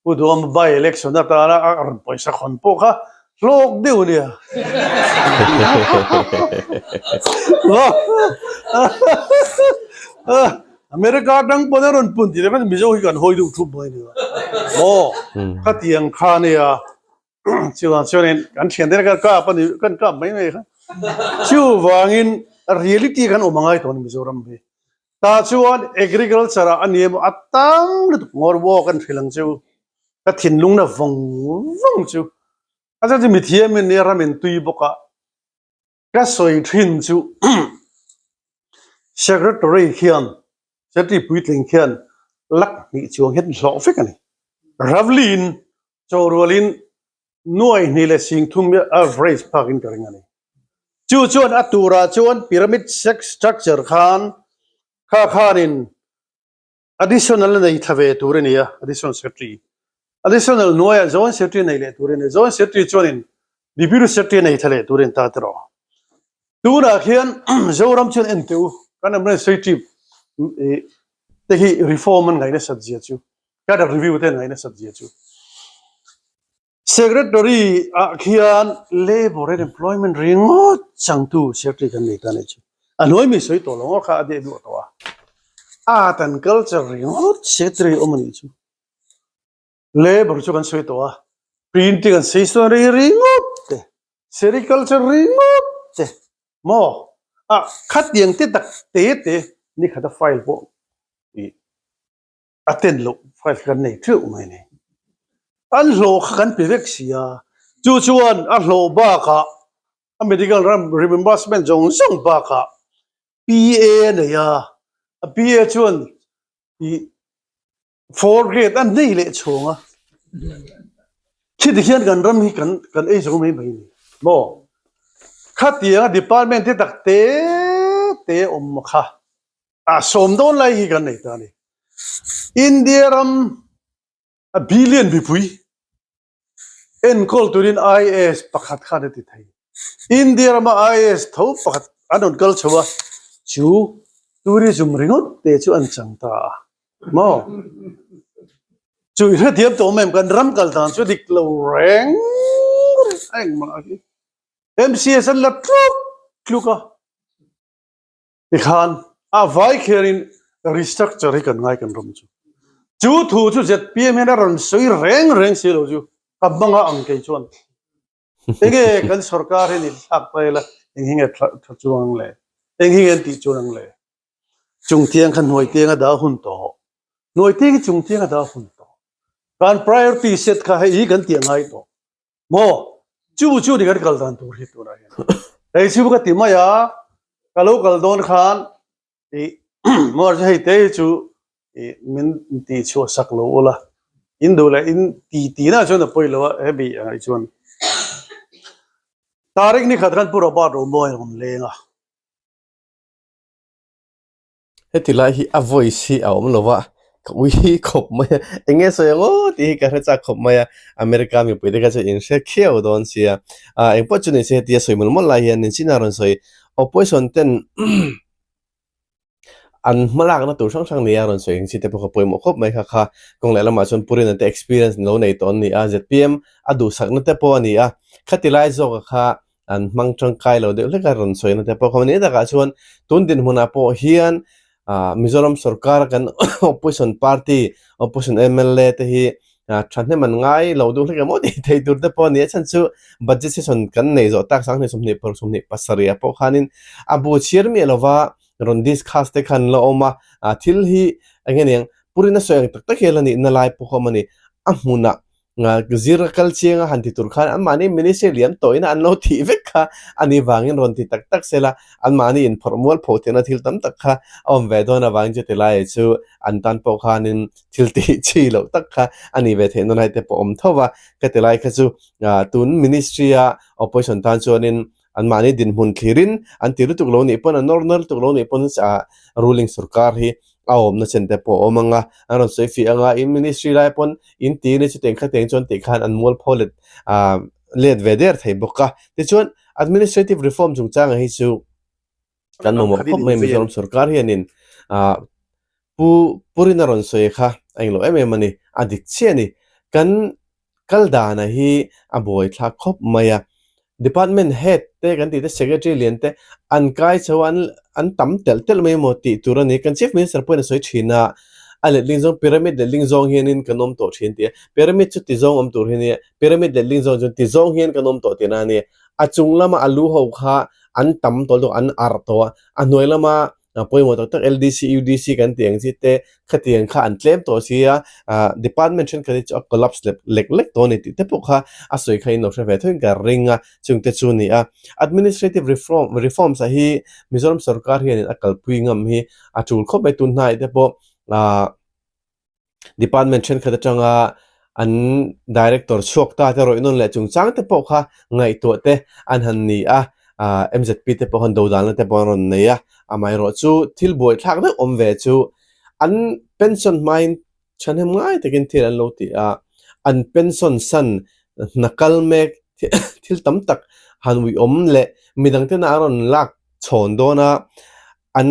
Pu Duhawma by election atana a rawn pawisa khawn pawh kha hlawk deuh a nia. America atang pawn a rawn pun tih te khan Mizo hi kan hawi deuh thup mai a nia. Maw khatiang kha a nia. Chuvang chuanin kan thian te kan kap a ni kan kap mai mai kha. Chuvangin reality kan awm a ngai tawh a ni Mizoram hi. Tah chuan agriculture ah a ni emaw a tam lutuk ngawr walk an hrilh ang chu ka thinlung na vawng vawng chu a chuan chu mithiam in nia ram in tui bawk a ka sawi thin chu secretary khian secretary puitling khian lak hnih chuang hian hlawh vek a ni. Ravlin Chaw rualin nuai hnih leh singthum hi average phakin ka ring a ni. Chu chuan a turah chuan pyramid structure khan kha khanin additional a nei thla ve tur a ni a, additional secretary. Additional hnuaiah joint secretary nei leh tur a ni a, joint secretary chuanin deputy secretary nei thla leh tur a ni ta tiraw. Tunah khian Zoram chuan en teh u, kan administrative te hi reform an ngaih nasat zia chu. Cadre review te ngaih nasat zia chu. Secretary ah khian Labour and Employment ringawt changtu Secretary kan nei ta nih chu. A hnuai mi sawi tawh lo ngawt kha a deh duah tawh a. Art and Culture ringawt Secretary awm a nih chu. Labour chu kan sawi tawh a. Printing and Stationery ringawt te, Sericulture ringawt te maw? Ah khatiang te tak te te nikhat a file pawh ih a ten loh file kan nei teuh mai a ni. An hlawh kha kan pe vek si a, chu chuan a hlawh bakah a medical ram reimbursement zawng zawng bakah PA a nei a, a PA chuan ih four grade a nei leh chhawng a, khiti hian kan ram hi kan kan ei zo mai mai a ni maw? Khatianga department te tak te te awm kha. A sawm dawn lai hi kan nei ta a ni. India ram a billion mipui enkawl turin IAS pakhat khan a ti thei. India rama IAS tho pakhat an rawn kal chho a, chu tourism ringawt te chu an chang ta a maw? Chu i hrethiam tawh em kan ram kal dan chu dik lo reng reng a engmah hi. MCS an la tluk tluk a. Tikhan a vai khianin restructure hi kan ngai kan ram chu. Chu thu chu zpm hian a rawn sawi reng reng si lo chu ka hmanga ang kei chuan. Enge kan sorkar hian in thlak ta ila eng hi nge tha chuang ang le? Eng hi nge an tih chuan ang le? Chungtiang kha hnuaitiang a dah hun tawh. Hnuaitiang hi chungtiang a dah hun tawh. Kan priority set kha hei hi kan tih a ngai tawh. Maw? Chu chu ni kan kal dan tur hi tunah hian. Hei chu ka ti mai a, ka lo kal dawn khan i maw hei te hi chu i min tih chhuah sak lo ula, in duh leh in ti ti na chuan a pawi lo a hemi ang hi chuan. Tarik ni khat khan Pu Robert Romawi a rawn leng a.
Heti lai hi a voice hi a awm lo va, ka ui hi khawp mai a, eng nge sawi ang aw tih hi ka hre chak khawp mai a, America mipui te kha chu in hre khiau dawn sia, ah engpawh chu ni se hetia sawi mawlh mawlh lai hian Nichina rawn sawi opposition ten an hmalakna tur hrang hrang nia rawn sawi ang chi te pawh kha pawimawh khawp mai kha kha kawng leh lamah chuan Purina te experience lo nei tawh an ni a, zpm a duhsakna te pawh a ni a, khati lai zawka kha an hmang tangkai lo deuh hlek a rawn sawi na te pawh kha ni takah chuan tun dinhmunah pawh hian ah Mizoram sorkar kan opposition party opposition M_L_A te hi ah thahnem an ngai lo deuh hlek emaw tih thei tur te pawh a ni a chhan chu budget session kan nei zawh tak 2027 ah pawh khanin a bu chhiar miah lova. rawn discuss te kha an la awm a, ah thil hi eng nge niang Purin a sawi ang tak tak hi a la nihna lai pawh kha awm a ni. A hmunah zir a kal chiang a han ti tur khan anmahni ministry liam tawhin an lo thih vek kha a nih vangin rawn ti tak tak sela anmahni inphawrh mual pho theihna thil tam tak kha a awm ve dawn avangin chuti laiah chu an tan pawh khanin thil tih chi loh tak kha a nih ve theihna lai te pawh a awm tho va. Ka ti lai kha chu tun ministry a opposition tan chuanin anmahni dinhmun thlirin an ti lutuk lo nih pawn a nawr nawr lutuk lo nih pawn ruling sorkar hi a awmna chen te pawh a awm ang a, an rawn sawi fih ang a, in ministry lai pawn in ti ni chutiang khatiang chuan tih khan an mualpho let ah let ve der thei bawk a. Tichuan administrative reform chungchangah hi chu kan mamawh khawp mai Mizoram sorkar hianin ah Pu Purina rawn sawi kha a englo em em a ni, a dik chiah a ni. Kan kal dana hi a buai thlak khawp mai a, department head te kan tih te secretary lian te an kai chho a an tam telh telh mai emaw tih tur a ni. Kan chief minister pawhin a sawi thin a, a letling zawng pyramid letling zawng hianin kan awm tawh thin tih a, pyramid chu ti zawng awm tur hi a nia, pyramid letling zawng chuan ti zawng hian kan awm tawh tihna a ni. A chung lama a lu ho kha an tam tawh lutuk an arh tawh a, a hnuai lama pawimawh tak tak LDC, UDC kan tih ang chi te khatiang kha an tlem tawh si a, ah department thenkhat hi chu a collapse lek lek lek tawh a ni tih te pawh kha a sawi kha in lo hre ve theuhin ka ring a, chung te chu a ni a. Administrative reform reforms ah hi Mizoram sorkar hianin a kalpui ngam hi a tul khawp mai tun hnaiah te pawh ah Department thenkhat atanga an director chhuak ta te rawih nawn leh chungchang te pawh kha ngaihtuah te an han ni a, ah M_Z_P te pawh khan dodalna te pawh an rawn nei a, amaherawh chu thil buaithlak deuh awm ve chu an pension hmain thahnem ngai takin thil an lo ti a, an pension san hna kal mek thil tam tak han uiawm leh midang tena an rawn lak chhawn dawn a, an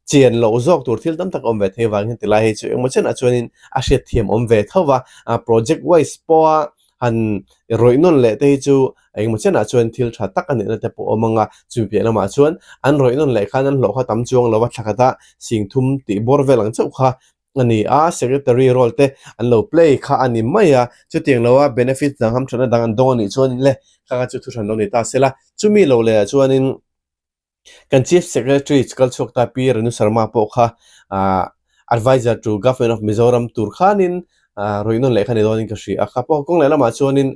chian loh zawk tur thil tam tak awm ve thei vang hian tilai hi chu engmaw chenah chuanin a hriat thiam awm ve tho va, ah project wise pawha han rawih nawn leh te hi chu engmaw chenah chuan thil tha tak a nihna te pawh a awm ang a, chumi piah lamah chuan an rawih nawn leh khan an hlawh kha tam chuang lo va thla khat a sing thum tih bawr vel ang chauh kha a ni a, secretary role te an lo play kha a ni mai a, chutiang loa benefit dang hamthatna dang an dawng a nih chuan le kha kha chu thuhran lo ni ta se la, chumi lo leh ah chuanin. Kan Chief Secretary kal chhuak ta Pi Renu Sharma pawh kha ah Adviser to Government of Mizoram tur khanin ah rawih nawn leh kha ni dawnin ka hria a, kha pawh kawng leh lamah chuanin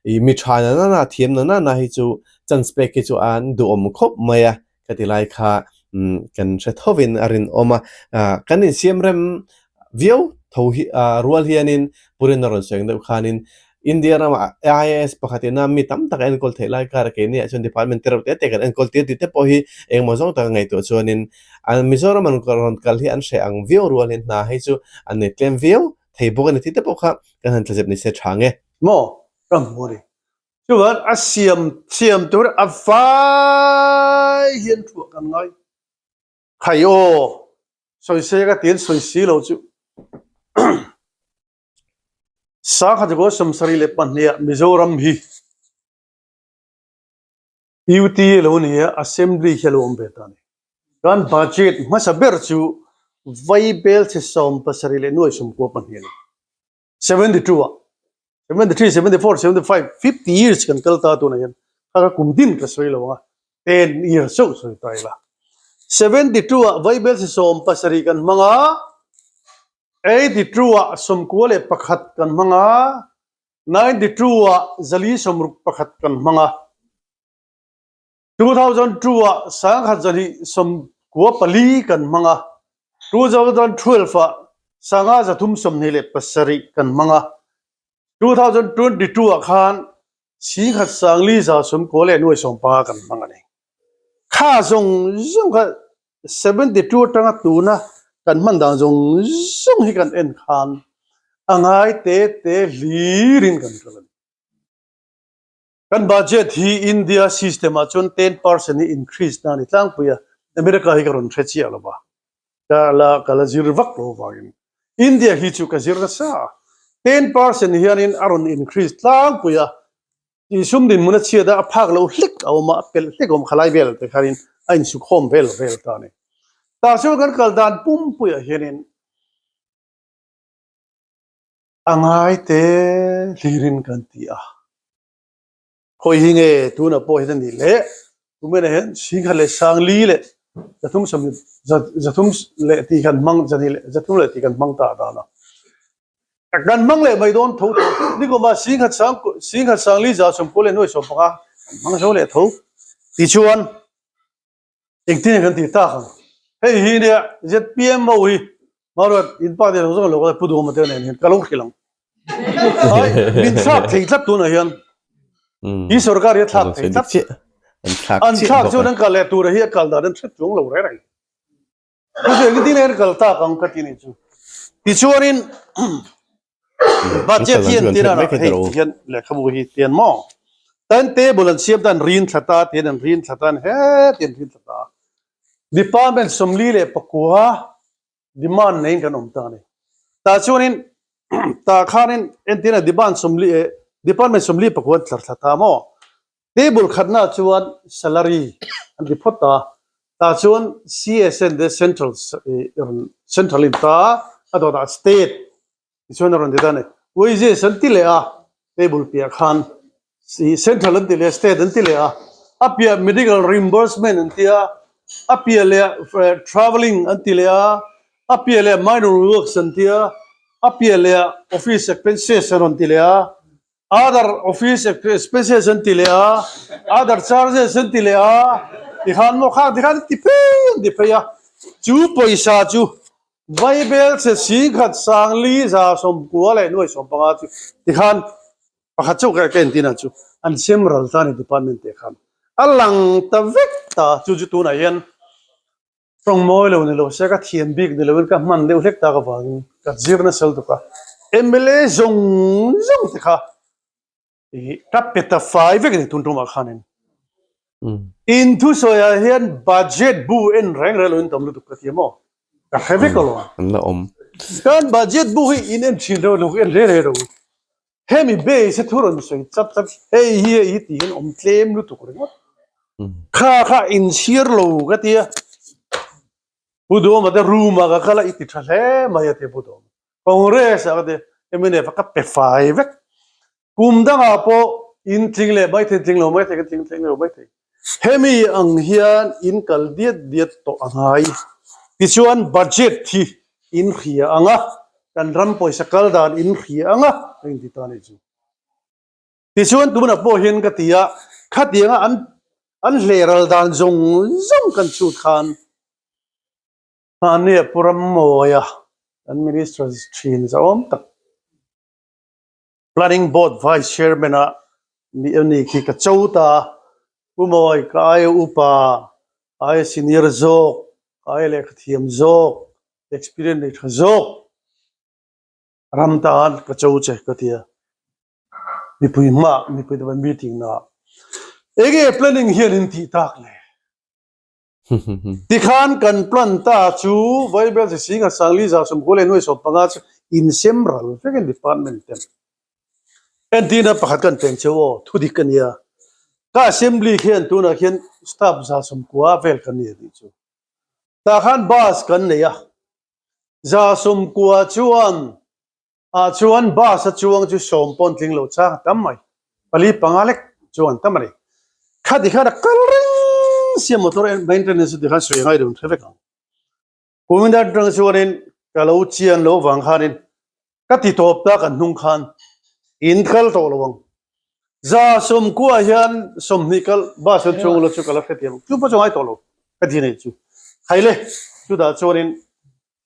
ih mi tha na nana thiam na nana hi chu chance pek hi chu an duhawm khawp mai a ka ti lai kha umm kan hre thovin a rinawm a, ah kan insiam rem viau tho hi ah rual hianin Purin a rawn sawi ang deuh khanin India ramah IAS pakhat ina mi tam tak a enkawl theih lai kar keini ah chuan department te reuh te te kan enkawl tir tih te pawh hi engemaw zawng taka ngaihtuah chuanin an Mizoram an rawn kal hi an hreh ang viau rual hian hna hei chu an nei tlem viau thei bawk a ni tih te pawh kha kan han tlazep ni se tha nge.
Maw ka hmu a ni. Chuan a siam thiam tur a vai hian thuah kan ngai. Khai aw, sawi se ka ti an sawi si lo chu. Sangha chu 72 Mizoram hi UT lo ni a, Assembly hi a lo awm ve ta a ni. Kan budget hmasa ber chu Vaibel chhe 70 leh nuai 92 a ni. 72 ah, 73, 74, 75, 50 years kan kal ta tunah hian kha ka kum din ka sawi lo ang a, 10 years chauh sawi ta ila. 72 ah Vaibel chhe 70 kan hmang a, 82 ah 91 kan hmang a, 92 ah 461 kan hmang a, 2002 ah 1994 kan hmang a, 2012 ah 5327 kan hmang a, 2022 ah khan 19,495 kan hmang a ni. Kha zawng zawng kha 72 atanga tuna kan hman dan zawng zawng hi kan en khan a ngai te te hlirin kan kal a ni. Kan budget hi India system ah chuan 10% hi increase na a ni tlangpui a, America hi ka rawn hre chiah lo va, ka la ka la zir vak lo vangin India hi chu ka zir nasa a, 10% hianin a rawn increase tlangpui a, Tih sum dinhmun a chhiat a, a phak loh hlek a awm a, a pelh hlek a awm khalai vel te khanin a insukhawm vel vel ta a ni. Tah chuan kan kal dan pumpuiah hianin a ngai te hlirin kan ti a. Khawi hi nge tunah pawh hian a nih leh, tumainah hian Singkhat leh Sangli leh. zathum sawmhnih zathum leh tih kan hmang zahnih leh zathum leh tih kan hmang ta dan a. Kan hmang leh mai dawn tho tho. Nikuma singkhat sang singkhat sangli za sawmkua leh nuai 15 kan hmang zo leh tho. Tichuan Engtin kan ti tak ang? Hei hi nia ZPM ho hi Maruat in pa te zawng zawng lo kal Pu Duhawma te nen hian ka lo hrilh ang. Ai min thlak thei tlat tunah hian. Hi sorkar hi a thlak thei tlat. An thlak chuan an kal leh tura hi a kal dan an hre chuang lo reng reng. Chu chu engtin nge an kal tak ang ka ti nih chu. Tichuanin Budget hi an tir a, hei ti hian lehkhabu hi tian maw? Time table an siam ta an rin thla ta tian an rin thla ta an heti an rin thla ta. Department 44 demand neiin kan awm ta a ni. Tah chuanin tah khanin entirna demand 40 department 44 an tlar thla ta maw? Table khatna chuan salary an ti phawt ta, tah chuan CSN te central central in ta a dawtah state tichuan a rawn ti ta a ni. Wages an ti leh a table piah khan central an ti leh a state an ti leh a, a piah medical reimbursement an ti a, a piah leh travelling an ti leh a, a piah leh minor works an ti a, a piah leh office expenses an rawn ti leh a. Other office expenses an ti leh a, other charges an ti leh a, tikhan maw khang tikhan an ti phei an ti phei a, chu pawisa chu Vaibel che 10,000 sangli 190 leh nuai 15 chu tikhan pakhat chauh ka entir ang chu an sem ral ta a ni department te khan a lang ta vek ta chu chu tunah hian Tawng mawi lo ni lo se ka thiam bik ni loin ka hman deuh hlek tak avangin ka zir nasa lutuk a, mla zawng zawng te kha ih ka pe ta fai vek a ni tun tumah khanin. In thusawiah hian budget bu en reng reng loin tam lutuk ka ti a maw? Ka hre vek alawm.
An la awm.
Kan budget bu hi in en thin reuh lo, en reng reng lo. Hemi base a thu rawn sawi chap chap hei hi hei hi tih hian awm tlem lutuk ringawt. Kha kha inchhir lo ka ti a, Pu Duhawma te room ah ka kal a i ti tha hle mai a ti Pu Duhawma. Congress ah ka ti mnf ah ka pe fai vek. Kum dangah pawh in tling leh mai thei tling lo mai thei ka tling tling lo mai thei. Hemi ang hian in kal diat diat tawh a ngai. Tichuan budget hi in hria ang a, kan ram pawisa kal dan in hria ang a, ka inti ta a nih chu. Tichuan tunah pawh hian ka ti a, khatianga an an hleral dan zawng zawng kan chhut khan mahni a Pu Rammawia kan Minister thin zahawm tak, Planning Board Vice Chairman a nih a ni khi ka cho ta a, Pu Mawi ka aia upa, ka aia senior zawk, ka aia lehkha thiam zawk, experience nei tha zawk ram tan ka cho che ka ti a, mipui hmaah mipui te meeting naah enge planning hian in tih tak le? Tikhan kan plan ta chu Vaibel chi Singha Sangli 190 leh nuai 15 chu insem ral vek in department ten entirna pakhat kan peng cheu aw thudik a nia. Ka assembly khian tunah khian staff 190 vel kan ni a tih chu. Tah khan bus kan nei a, 190 chuan Ah chuan bus a chuang chu sawm pawn tling lo chang a tam mai. Pali panga lek chuan tam a ni. Khati khan a kal reng sia motor maintenance chu tikhan sawi ngai dun hre vek ang. Kumin atang chuanin ka lo chian lo vang khanin ka ti tawp ta kan hnung khan in kal tawh lo ang. 190 hian 20 kal bus an chuang lo chu ka la hrethiam ang. Chu pawh chu ngai tawh lo ka ti nei chu. Haile chutah chuanin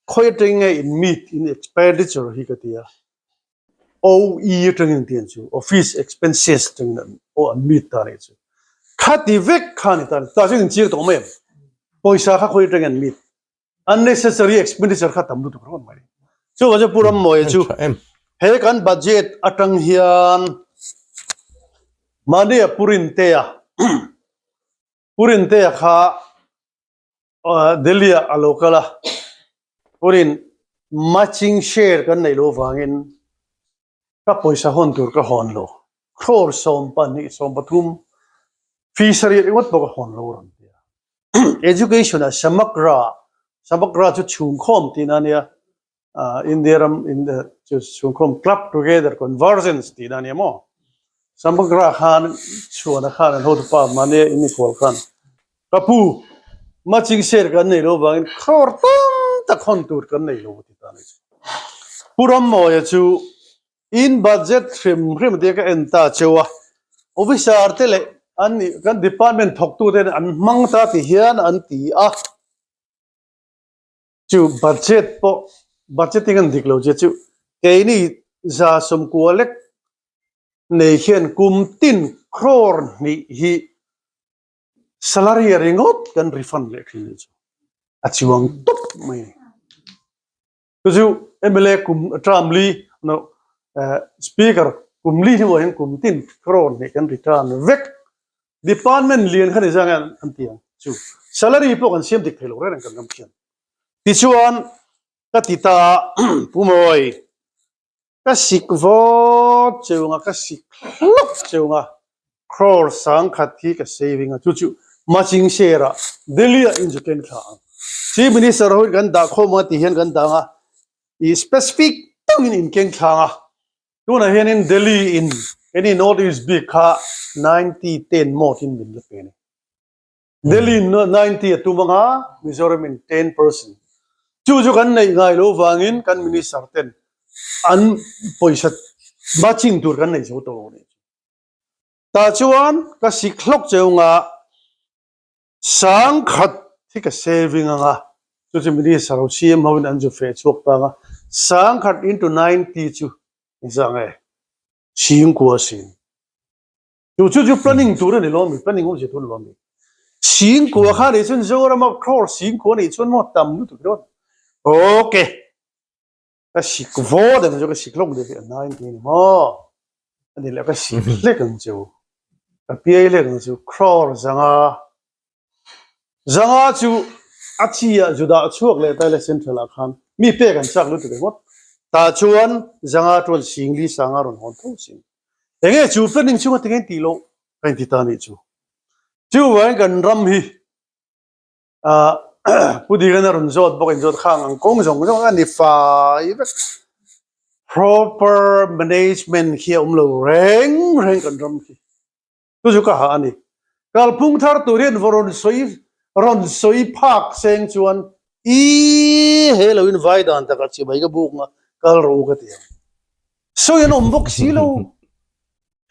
Khawi atang nge in meet in expenditure hi ka ti a, OE atangin an ti ang chu, office expenses atangin an aw an meet ta nih chu. Khati vek kha ni ta, tah chuan inchir tawh mai em? Pawisa kha khawi atangin an meet? Unnecessary expenditure kha tam lutuk ringawt mai. Chuvang chu Pu Rammawia chu he kan budget atang hian mahni a Pu Rintea, Pu Rintea kha Delhi ah a lo kal a, purin matching share kan neih loh vangin ka pawisa hawn tur ka hawn lo, crore 12 13 fee sarih ringawt pawh ka hawn lo rawn ti a. Education ah Samagra, Samagra chu chhungkhawm tihna a nia, India ram chu chhungkhawm club together convergence tihna a nia maw? Samagra khan chhuana khan an hotupa mahnia in inkual khan ka pu. Matching share kan nei lo vangin crore tam tak hawn tur kan nei lo a ti ta a ni chu. Pu Rammawia chu in budget hrim hrim tia ka en ta cheu a, officer te leh an nih kan department thawktu ten an hmang ta ti hian an ti a, chu budget pawh budgeting an dik lo che chu keini 90 lek nei hian kum tin crore hnih hi Salary a ringawt kan refund leh thin chu a chuang tawp mai a ni. Chu chu mla kum term li no speaker kum li hnuah hian kum tin crore hnih kan return vek. Department lian kha ni zang hian an ti ang chu salary pawh kan siam dik thei lo reng reng kan ram khian. Tichuan ka ti ta a Pu Mawi. Ka sik vawt cheu nga, ka sik hlawk cheu nga, crore 1000 hi ka saving a, chu chu matching share ah Delhi ah in zu keng thla ang. Chief Minister ho in kan dah khawm anga ti hian kan dah anga, i specific takin in keng thla anga, tunah hianin Delhi in any North East bik kha 90 10 mode in min la pe a ni. Delhi 90 a tum anga Mizoram in 10%. Chu chu kan neih ngai lo vangin kan minister ten an pawisa matching tur kan nei zo tawh lo a nih chu. Tah chuan ka sik hlawk cheu nga 10,000 hi ka saving anga chu chu minister ho CM ho in an zu feh chhuak ta anga 10,000 into 90 chu engzah nge 10,000 sin. Chu chu chu planning tur a ni lo mi, planning awmzia tur a ni lo mi. 10,000 kha nih chuan Zorama crore 10,000 nih chuan maw tam lutuk dawn. Ok. Ka sik vaw deuh chu ka sik hlawk deuh hi a nai ti ni maw. A ni leh ka sik hlek ang chu. Ka piai hlek ang chu crore 500. 500 chu a chi ah Judah chhuak leh ta ila central ah khan mi pek an chak lutuk ringawt. Tah chuan 500 chuan 40 sanga rawn hawn tho sin. Enge chu planning chunga tinge tih loh ka inti ta nih chu. Chuvangin kan ram hi ah Pu Diran a rawn zawt bawk inzawt khang ang kawng zawng zawng a ni fai vek. Proper management khi a awm lo reng reng kan ram khi. Chu chu ka hah a ni. Kalphung thar tur hian va rawn sawi rawn sawi phak seng chuan i he lo in vai dan takah chibai ka buk nga kal rawh u ka ti ang. Sawi an awm bawk si lo.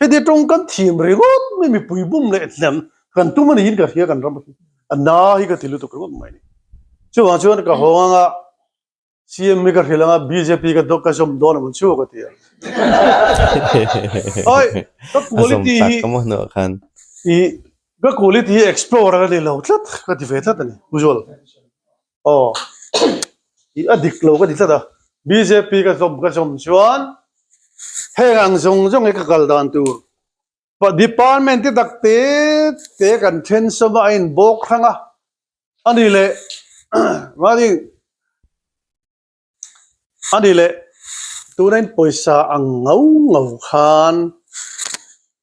Heti tawngkam thiam ringawt mai mipui bum leh hnem kan tum a niin ka hria kan ram hi. A na hi ka ti lutuk ringawt mai a ni. Chuvang chuan ka hawng anga CM hi ka hrilh anga bjp ka dawk ka zawm dawn ang chu ka ti a. Oi, ka quality hi i ka quality hi explore a ni lo tlat ka ti ve tlat a ni usual. Aw, i a dik lo ka ti tlat a. Bjp ka zawm ka zawm chuan heng ang zawng zawng hi ka kal dan tur department te tak te te kan then sawm a a inbawk hrang a. Ani leh Mani ani leh tuna in pawisa ang ngau ngau khan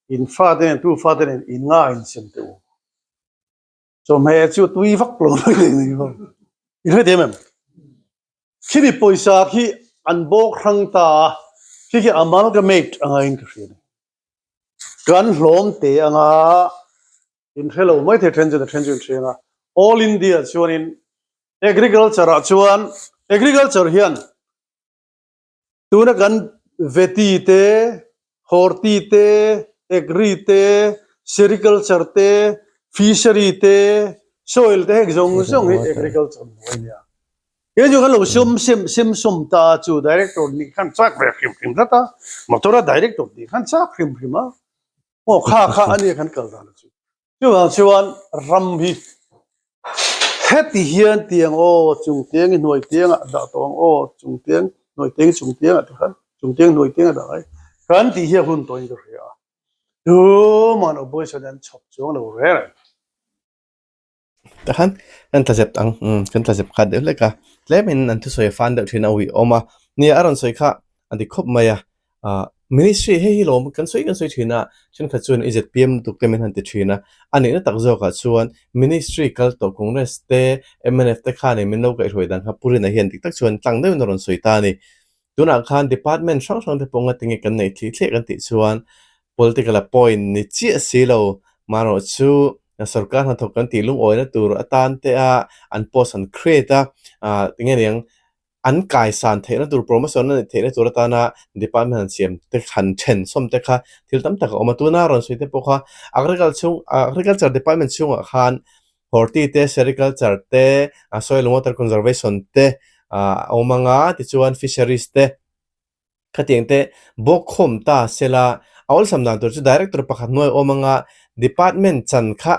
in fate nen tu fate nen in nga in sem teh u. Chawhmeh chu tui vak lo mai nei nei lo. In hrethiam em? Khimi pawisa khi an bawk hrang ta a, khi khi amalgamate anga in ka hria a ni. Kan hlawm te anga In hre lo mai thei then chu then chu in hre anga All India chuanin Agriculture ah chuan Agriculture hian tuna kan Veti te Horti te Agri te Sericulture te Fishery te Soil te heng zawng zawng hi Agriculture hnuai a nia. Kei chu kan lo sum sem sem sum ta chu Director nih khan chak ve hrim hrim tlat a motor a Director nih khan chak hrim hrim a. Aw kha kha a nia kan kal dan chu. Chuvang chuan ram hi heti hian tiang aw chung tiang i hnuai tiang ah dah tawh ang aw chung tiang hnuai tiang i chung tiang ah tikhan chung tiang hnuai tiang ah dah ngai kan tih hi a hun tawhin ka hria a. Tuman opposition an chhawp chuang lo reng reng.
Takhan kan tla zep ang umm kan tla zep khat deuh hlek a tlemin an thusawi a fan deuh thin a ui awm a nia a rawn sawi kha a dik khawp mai a ah ministry hei hi lawm kan sawi kan sawi thin a thenkhat chuan i zpm lutuk te min han ti thin a a nihna tak zawkah chuan ministry kal tawh congress te mnf te khanin min lo kaihhruai dan kha Pu Rina hian dik tak chuan tlang deuhin a rawn sawi ta a ni. Tunah khan department hrang hrang te pawh ngatinge kan neih thlih thleh kan tih chuan political appoint ni chiah si lo marawh chu. Sorkar hnathawk kan tih lungawina tur atan te a an post an create a, ah enge niang an kaisan theihna tur promotion a neih theihna tur atana department han siam te han then sawm te kha thil tam tak a awm a. Tuna rawn sawi te pawh kha agriculture chhung agriculture department chhungah khan horti te sericulture te soil and water conservation te ah a awm ang a tichuan fisheries te Khatiang te bawk khawm ta sela, a awlsam dan tur chu Director pakhat hnuai awm anga Department chan kha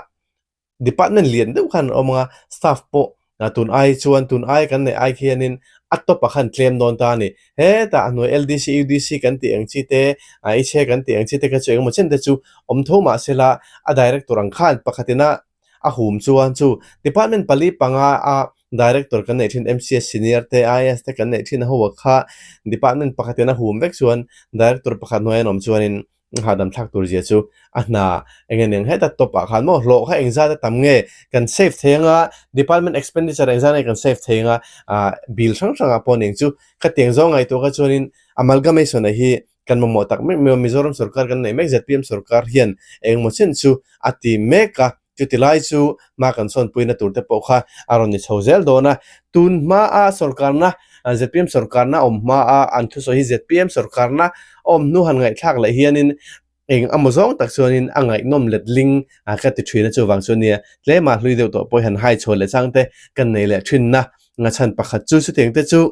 Department lian deuh khan an awm anga staff pawh tun ai chuan tun ai kan neih ai khianin a top ah khan tlem dawn ta a ni. Hetah a hnuai LDC, UDC kan tih ang chi te, HA kan tih ang chi te kha chu engemaw chen te chu awm tho mah sela a Director ang khan pakhatin a a hum chuan chu department pali panga a director kan neih thin MCS senior te IAS te kan neih thin a ho ah kha department pakhat in a hum vek chuan director pakhat hnuai an awm chuanin hahdam thlak tur zia chu a hna eng nge eng heta top ah khan maw hlawh kha engzat a tam nge kan save thei anga department expenditure engzat nge kan save thei anga ah bill hrang hrang ah pawh ning chu khatiang zawng ngaihtuah kha chuanin amalgamation a hi Kan mamawh tak mek mai a, Mizoram sorkar kan neih mek zpm sorkar hian engemaw chen chu a ti mek a, chuti lai chu hma kan sawnpuina tur te pawh kha a rawn ni chho zel dawn a. Tun hmaa sorkarna, zpm sorkarna awm hmaa an thusawi hi zpm sorkarna awm hnu han ngaihthlak leh hianin eng amaw zawng tak chuanin a ngaihnawm letling ka ti thin a, chuvang chu nia tlema hlui deuh tawh pawh hi han hai chhuah leh chang te kan nei leh thinna chhan pakhat chu chutiang te chu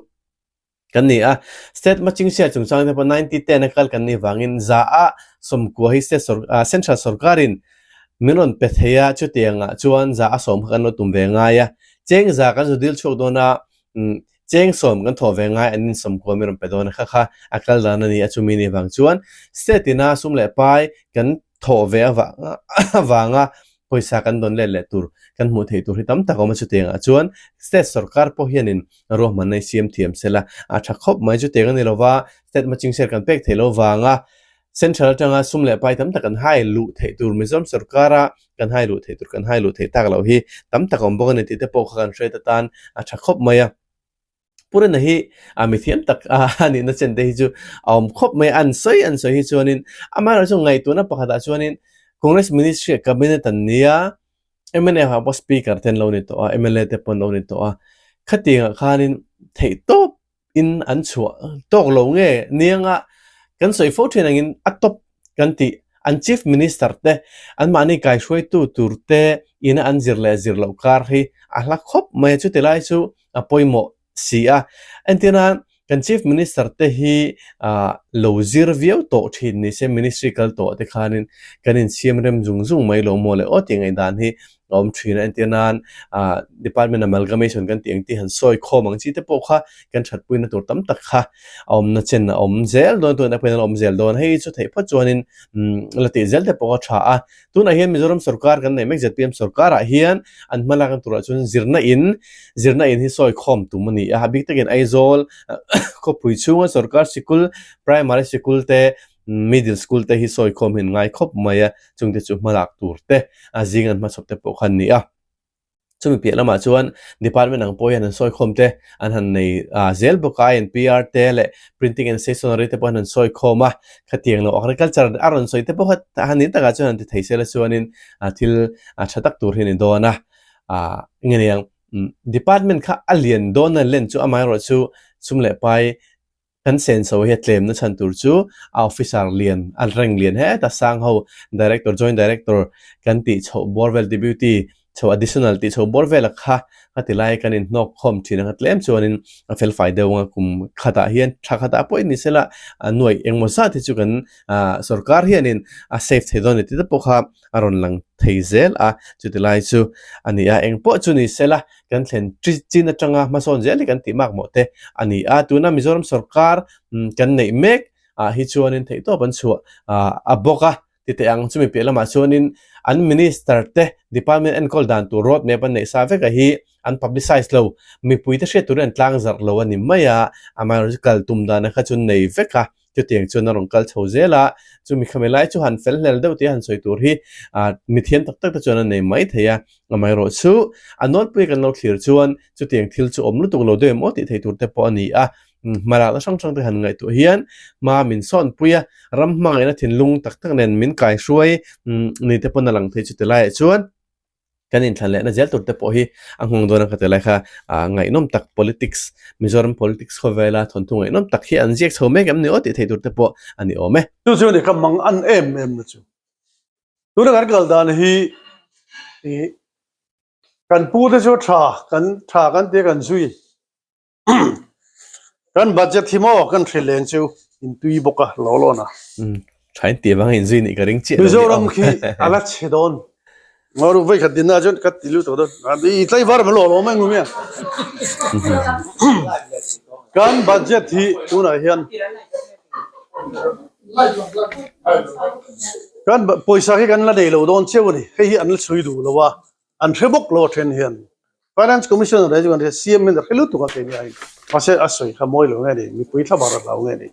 Kan ni a, State Matching Share chungchang te pawh 90 ten a kal kan nih vangin za a sawmkua hi state sawr ah central sorkarin min rawn pe thei a, chutiangah chuan za a sawm kha kan lo tum ve ngai a, cheng za kan zu dil chhuak dawn a, umm cheng sawm kan thawh ve ngai an in sawmkua min rawn pe dawn a kha kha a kal dan a ni a, chumi nih vang chuan state ina sum leh pai kan thawh ve avanga pawisa kan dawn let leh tur kan hmuh theih tur hi tam tak a awm a, chutiangah chuan state sorkar pawh hianin ruahmanna hi siam thiam se la a tha khawp mai. Chutiang a ni lova state matching share kan pek theih loh vanga central atanga sum leh pai tam tak kan hai luh theih tur Mizoram sorkara kan hai luh theih tur kan hai luh theih tak loh hi tam tak a awm bawk a ni tih te pawh kha kan hriat atan a tha khawp mai a. Purina hi a mithiam tak a nihna chen te hi chu a awm khawp mai a, an sawi an sawi hi chuanin amaherawhchu ngaihtuahna pakhatah chuanin Congress Ministry ah Cabinet an nia mnf ah pawh Speaker te an lo ni tawh a, mla te pawh an lo ni tawh a, khatiangah khanin theihtawp in an chhuah tawk lo nge nianga kan sawi fo thin angin a top kan tih an Chief Minister te anmahni kaihruaitu tur te ina an zir leh zir loh kar hi a hla khawp mai a, chuti lai chu a pawimawh si a. Entirna, kan Chief Minister te hi lo zir viau tawh thin ni se Ministry kal tawh te khanin kan insiam rem zung zung mai lo maw le aw tih ngaihdan hi a awm thin a. Entirna, Department Amalgamation kan tih ang tih han sawi khawm ang chi te pawh kha kan thatpuina tur tam tak kha a awmna chen a awm zel dawn tuna pawhin a la awm zel dawn. Hei chu theih phawt chuanin la tih zel te pawh kha tha a. Tunah hian Mizoram sorkar kan neih mek zpm sorkarah hian an hma lak turah chuan zirna in zirna in hi sawi khawm tum a ni a, a bik takin Aizawl khawpui chhunga sorkar sikul primary sikul te middle school te hi sawi khawm hi an ngai khawp mai a, chungte chu hma lak tur te a zing an hmachhawp te pawh kha an ni a. Chumi piah lamah chuan department ang pawh hian an sawi khawm te an han nei zel bawk a, INPR te leh printing and stationery te pawh an han sawi khawm a, khatiang lo agriculture a rawn sawi te pawh kha han ni takah chuan han ti thei se la chuanin thil tha tak tur hi a ni dawn a, enge niang department kha a lian dawn a len chu amaherawhchu sum leh pai Kan senso hi a tlemna chhan tur chu a officer lian, a rank lian heta sang ho, Director, Joint Director kan tih chhoh bawr vel, Deputy chhoh Additional tih chhoh bawr vela kha ka ti lai kan inhnawk khawm thin ang a tlem chuanin a felfai deuh ang a, kum khatah hian thla khatah pawh in ni sela a nuaih engmaw zat hi chu kan sorkar hianin a save thei dawn a ni tih te pawh kha a rawn lang thei zel a, chuti lai chu a ni a, engpawh chu ni sela kan thlen chin atanga hmasawn zel hi kan tih mak mawh te a ni a, tuna Mizoram sorkar kan neih mek ah hi chuanin theihtawp an chhuah a bawk a ti teh ang, chumi piah lamah chuanin an minister te department enkawl dan tur road map an neih sa vek a hi an publicise lo, mipui te hriat turin an tlang zarh lo a ni mai a, amaherawhchu kal tum dan kha chu nei vek a. Chutiang chuan a rawn kal chho zel a, chumi khami lai chu han fel hlel deuh tia han sawi tur hi mithiam tak tak te chuan a nei mai thei a, amaherawhchu a nawlpui kan lo thlir chuan chutiang thil chu awm lutuk lo deuh em aw tih theih tur te pawh a ni a, hmalakna hrang hrang te han ngaihtuah hian hma min sawnpui a, ram hmangaihna thinlung tak tak nen min kaihruai ni te pawn a lang thei chuti laiah chuan. Kan inthlan lehna zel tur te pawh hi a nghawng dawn a ka ti lai kha ngaihnawm tak politics Mizoram politics khawvela thawnthu ngaihnawm tak hi an ziak chho mek em ni aw tih theih tur te pawh a ni awm e.
Chu chu ni ka mang an em em na chu. Tuna kan kal dan hi ih kan pu te chu tha kan tha kan tia kan zui Kan budget hi maw kan hrilh leng chu in tui bawk a lo lawn a.
Tha in tih vang in zui nih ka ring chiah lo ni aw.
Mizoram khi a la chhe dawn. Ngaw vei khat dinna chuan ka ti lut tawh dawn. I tlaivar ma lo lo mai ngu mia. Kan budget hi tunah hian kan pawisa hi kan la nei lo dawn cheu a ni. Hei hi an la chhui duh lo a. An hre bawk lo a then hian Finance Commissioner hi chu kan hria CM hian a hre lutuk a keini aiin mahse a sawi kha mawi lo nge ni mipui thla bar a hlau nge ni.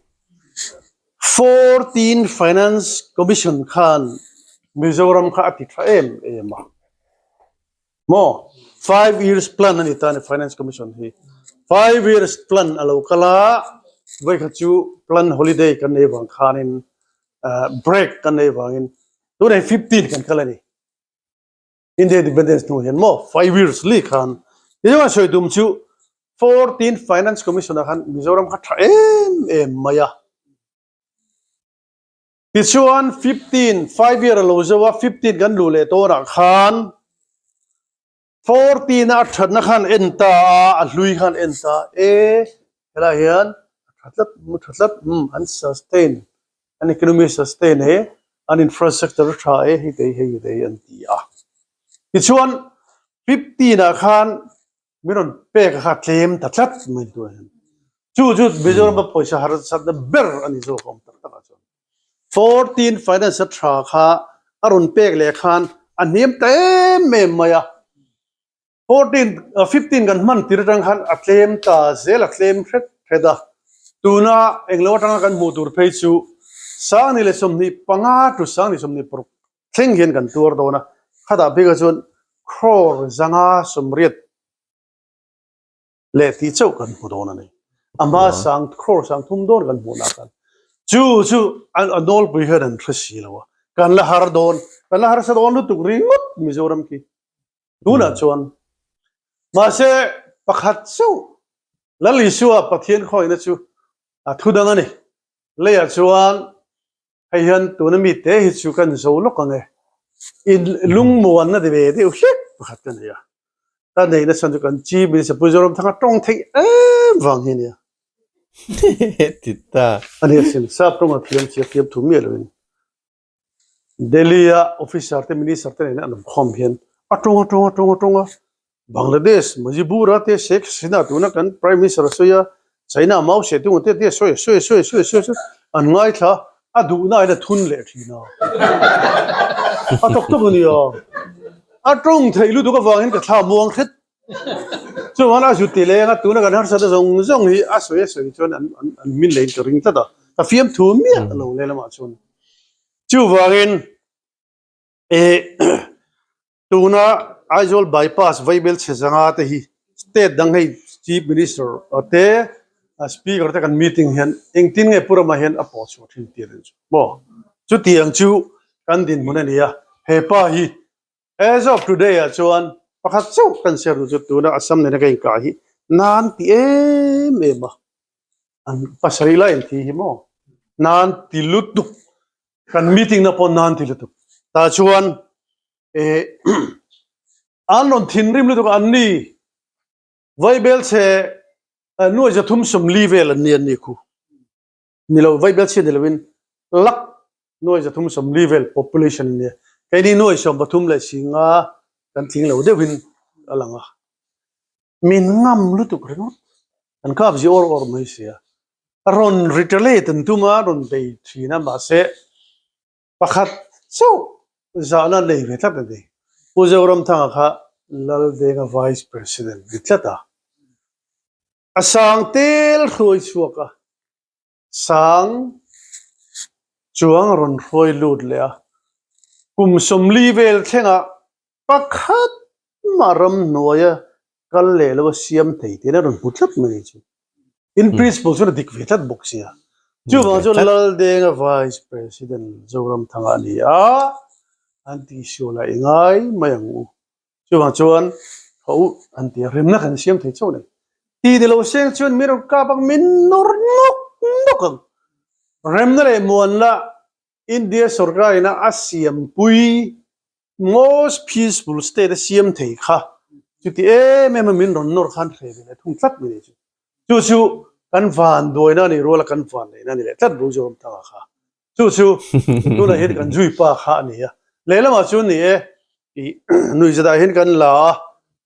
14 Finance Commission khan Mizoram kha a ti tha em em a maw 5 years plan a ni ta ni Finance Commission hi 5 years plan a lo kal a vawikhat chu plan holiday kan nei vang khanin break kan nei vangin tunah 15 kan kal a ni. India Independence hnu hian maw 5 years li khan tichuan sawi tum chu 14 Finance Commission ah khan Mizoram kha tha em em mai a. Tichuan 15 5 year a lo zo a 15 kan luh leh tawn ah khan 14 a a thatna khan en ta a a hlui khan en ta e helai hian a tha tlat tha tlat um an sustain An economy sustain e, an infrastructure a tha e, hei te hi hei te hi an ti a. Tichuan 15 ah khan min rawn pek a kha tlem ta tlat mai tu hian. Chu chu Mizoram a pawisa harsatna ber a ni zawk awm tak tak ah chuan. 14 finance a tha kha a rawn pek leh khan a hniam ta em em mai a. 14, 15 kan hman tir atang khan a tlem ta zel a tlem hret hret a, tuna englo atanga kan hmuh tur phei chu Sangni leh 25 to Sangni 26 thleng hian kan tuar dawn a, khatah bikah chuan crore zanga 80 leh tih chauh kan hmu dawn a ni. A hma sang crore sang thum dawn kan hmuh nak khan chu chu a nawlpui hian an hre si lo a, kan la har dawn, kan la harsa dawn lutuk ringawt Mizoram khi. Tunah chuan mahse pakhat chauh Lal Isua Pathian khawihna chu a thu dang a ni. Leiah chuan hei hian tuna mite hi chu kan zo lawk ang e. In lungmuanna ti ve deuh hlek pakhat ka nei a. Ka neihna chhan chu kan Chief Minister Pu Zoramthanga tawng theih em vang hi a nia.
Ti ta.
A ni asin, sap tawng a thiam chi a thiam thu miah loin. Delhi-a officer te minister te nena an awm khawm hian a tawng a tawng a tawng a tawng a, Bangladesh Mujibur-a te Sheikh Hasina tuna kan Prime Minister a sawi a, China Mao Zedong-a te te a sawi a sawi a sawi a sawi a sawi a an ngaithla a duhna in a thun leh thin a. A tawk tawk a nia. A tawng theih lutuk avangin ka thla muang hret. Chuan a zu ti leng a, tuna kan harsatna zawng zawng hi a sawi a sawi chuan an an min leiin ka ring tlat a, ka fiamthu miah lo lehlamah chuan. Chuvangin eh tuna Aizawl bypass Vaibel chhe zanga te hi state dang hei Chief Minister te Speaker te kan meeting hian engtin nge Pu Rama hian a pawh chhuah thin tih reng chu maw? Chutiang chu kan dinhmun a ni a, he pa hi as of today ah chuan pakhat chauh kan share duh chu tuna Assam nena ka inkah hi nan ti em em a. An pasarih lai an thi hi maw? Nan ti lutuk. Kan meeting na pawh nan ti lutuk. Tah chuan eh an rawn thinrim lutuk a, an ni Vaibel chhe nuai 300 40 vel an ni an ni khu. Ni lo Vaibel chhia ni lovin lak nuai 340 vel population an ni a. Keini nuai 13 leh 50 kan tling lo deuhin a lang a. Min ngam lutuk ringawt. An kap zi awr awr mai sia. Rawn retaliate an tum a, rawn bei thin a, mahse pakhat chauh zahna nei ve tlat a ni. Pu Zoramthanga kha Laldenga Vice President ni tlat a. A sang tel hruai chhuak a, sang chuang rawn hruai lut leh a. Kum 40 vel thlengah Pakhat mah ramhnuaia kal leh lo a siam thei tih a rawn hmu tlat mai ni chu. In principle chuan a dik ve tlat bawk sia. Chuvang chuan Laldenga Vice President Zoramthanga a ni a, an tihsual a i ngai mai ang u. Chuvang chuan thaw u an ti a, remna kan siam thei chauh a ni. Ti ni lo seng chuan min rawn kap ang, min nawr nawk nawk ang. Remna leh muanna India sorkar ina a siampui most peaceful state a siam thei kha chuti em em a min rawn nawr khan hreh ve leh thung tlat mai ni chu. Chu chu kan vanduaina a nih ruala kan vanneihna a ni leh tlat Buzoram thanga kha. Chu chu tunah hian kan zui pa kha a ni a. Lehlamah chuan ni e, ih nuihzatah hian kan la a,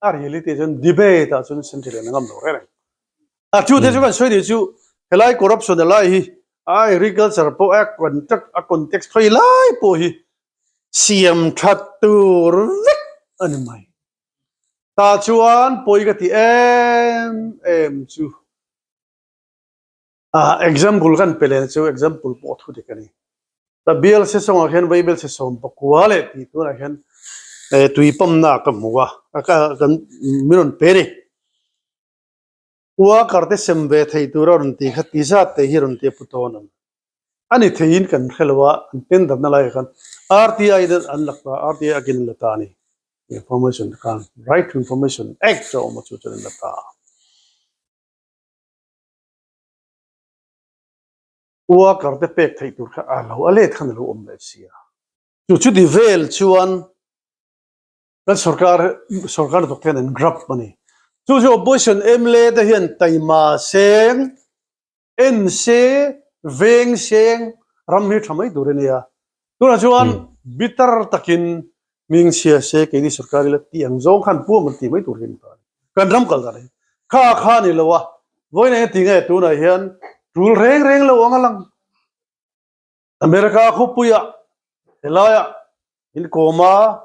a reality ah chuan debate ah chuan central in a ngam lo reng reng. A chu te chu kan sawi nih chu helai corruption a lai hi a agriculture pawh a contract a context khawi lai pawh hi siam that tur vek a ni mai. Tah chuan pawi ka ti em em chu. Ah example kan pe leh chu example pawh thu dik a ni. Ta bial se sawngah khian Bible se sawm pakua leh tih tunah khian eh tui pawmna ka hmu a, ka kan min rawn pe a ni. Worker te sem ve thei tura rawn ti kha ti zat te hi rawn ti a pu tawn ang. A ni theiin kan hre lo a, an tender na laiah khan RTI te an la ta, RTI akin an la ta a ni. Information khan Right to Information Act a awm a chu chuan an la ta a. Worker te pek theih tur kha a lo a let khan a lo awm leh si a. Chu chuti vel chuan kan sorkar sorkar hnathawk te hian an grab a ni. Chu chu opposition mla te hian taima seng, en se, veng seng ram hi tha mai tur a nia. Tunah chuan bitter takin hming chhia se keini sorkar ila tih ang zawng khan puam an tih mai tur hi a ni ta a ni. Kan ram kal dan hi kha kha ni lo a, vawiin eng ti nge tunah hian tul reng reng lo ang a lang. America khawpuiah helaiah in kawm a,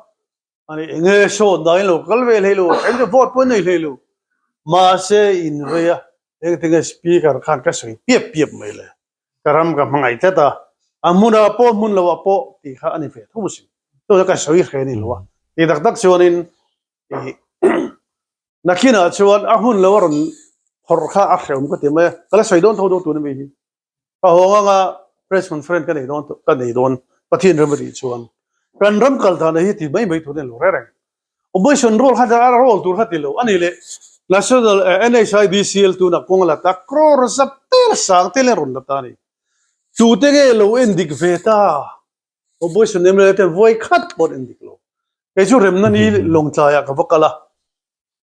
Ani enge sawn dahin lo kal ve hlei lo, eng te vote pawh nei hlei lo. Mahse in rei a, eng te nge speaker khan ka sawi piap piap mai le. Ka ram ka hmangaih tlat a, a hmunah pawh hmun loah pawh tih kha a ni ve tho si. Chuan ka sawi hre ni lo a. Tih tak tak chuanin ih nakinah chuan a hun lo a rawn phawrh kha a hrehawm ka ti mai a, ka la sawi dawn tho dawn tun ami hi. Ka hawng anga press conference ka nei dawn ka nei dawn Pathian ram a tih chuan kan ram kal dan hi ti mai mai tur a ni lo reng reng. Opposition role kha a role tur kha ti lo a ni leh National NHIDCL tuna kawng a la ta crore zap tel sang tel a rawn la ta a ni. Tute nge lo en dik ve ta? Opposition MLA ten vawi khat pawh an en dik lo. Kei chu remna ni Lawngtlaiah ka va kal a,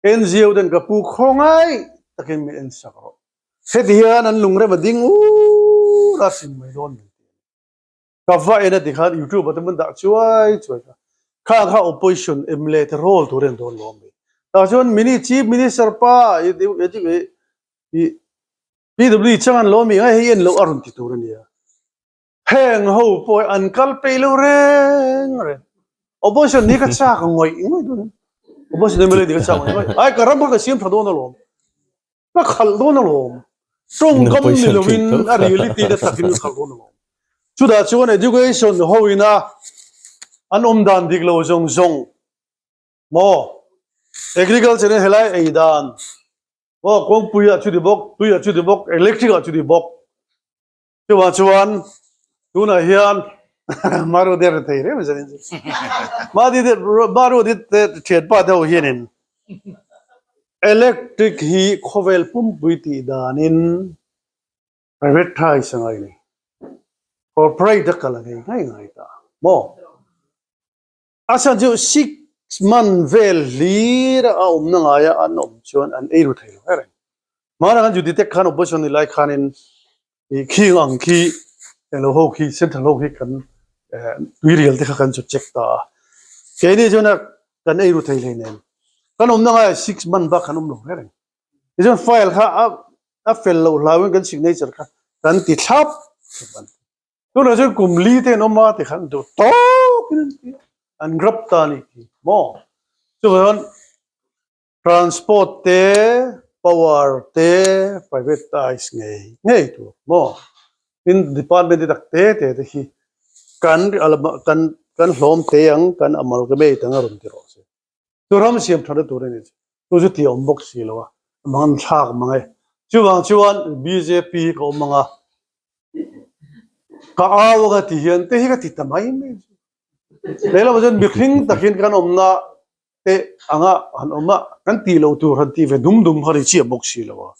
NGO ten ka pu khawngaih takin min en sak rawh. Heti hian an lungrem a ding ur a sin mai dawn min ti a ni. Ka va en a ti khan YouTube ah te mun dah chuai chuai kha. Kha kha opposition mla te role tur en dawn lo a mi. Tah chuan mini chief minister pa i i PW chang an lo a mi ngai hei en loh a rawn ti tur a nia. Heng ho pawh hi an kal peih lo reng reng. Opposition ni ka chak ngawih ngawih dawn. Opposition MLA ni ka chak ngawih ngawih. Ai ka ram kha ka siam tha dawn alawm. Ka khalh dawn alawm. Tawngkam ni lovin a reality te takin ka khalh dawn alawm. Chutah chuan education ho ina an awm dan dik lo zawng zawng maw agriculture in helai ei dan maw kawngpui ah chuti bawk tui ah chuti bawk electric ah chuti bawk Chuvang chuan tunah hian Maru te a thei reng mai zanin chu. Madi te Maru te thianpa te ho hianin electric hi khawvel pumpui tih danin private ties a ngai a ni. Corporate a kal a ngei ngai ngai ta maw? A chhan chu 6 month vel hlir a awmna ngaia an awm chuan an ei ru thei lo reng reng. Hmanah khan Judy Tech khan opposition ni lai khanin ih khing ang khi englo ho khi central ho khi kan tuirial te kha kan chu check ta a. Keini chuan a kan ei ru thei hlei nen kan awmna ngaiah 6 month bak kan awm lo reng reng. Tichuan file kha a fel loh hlauin kan signature kha kan ti thlap thlap an ti. Tunah chuan kum li te an awm a tikhan duh tawkin an ti a, an grab ta a ni ti maw? Chuvangin transport te, power te privatize ngei ngei tur maw? Tin department te tak te te te hi kan kan kan hlawm te ang, kan amalgamate ang a rawn ti rawh se. Chu ram siam thatna tur a ni chu. Chu chu tih a awm bawk si lo a, mang thlak mang e. Chuvang chuan bjp hi ka awm ang a, ka au anga ti hian te hi ka ti ta mai mai chu. Lehlamah chuan mihring takin kan awmna. Te anga han awm a, kan tih loh tur han tih ve dum dum kha ri chiah bawk si lo a.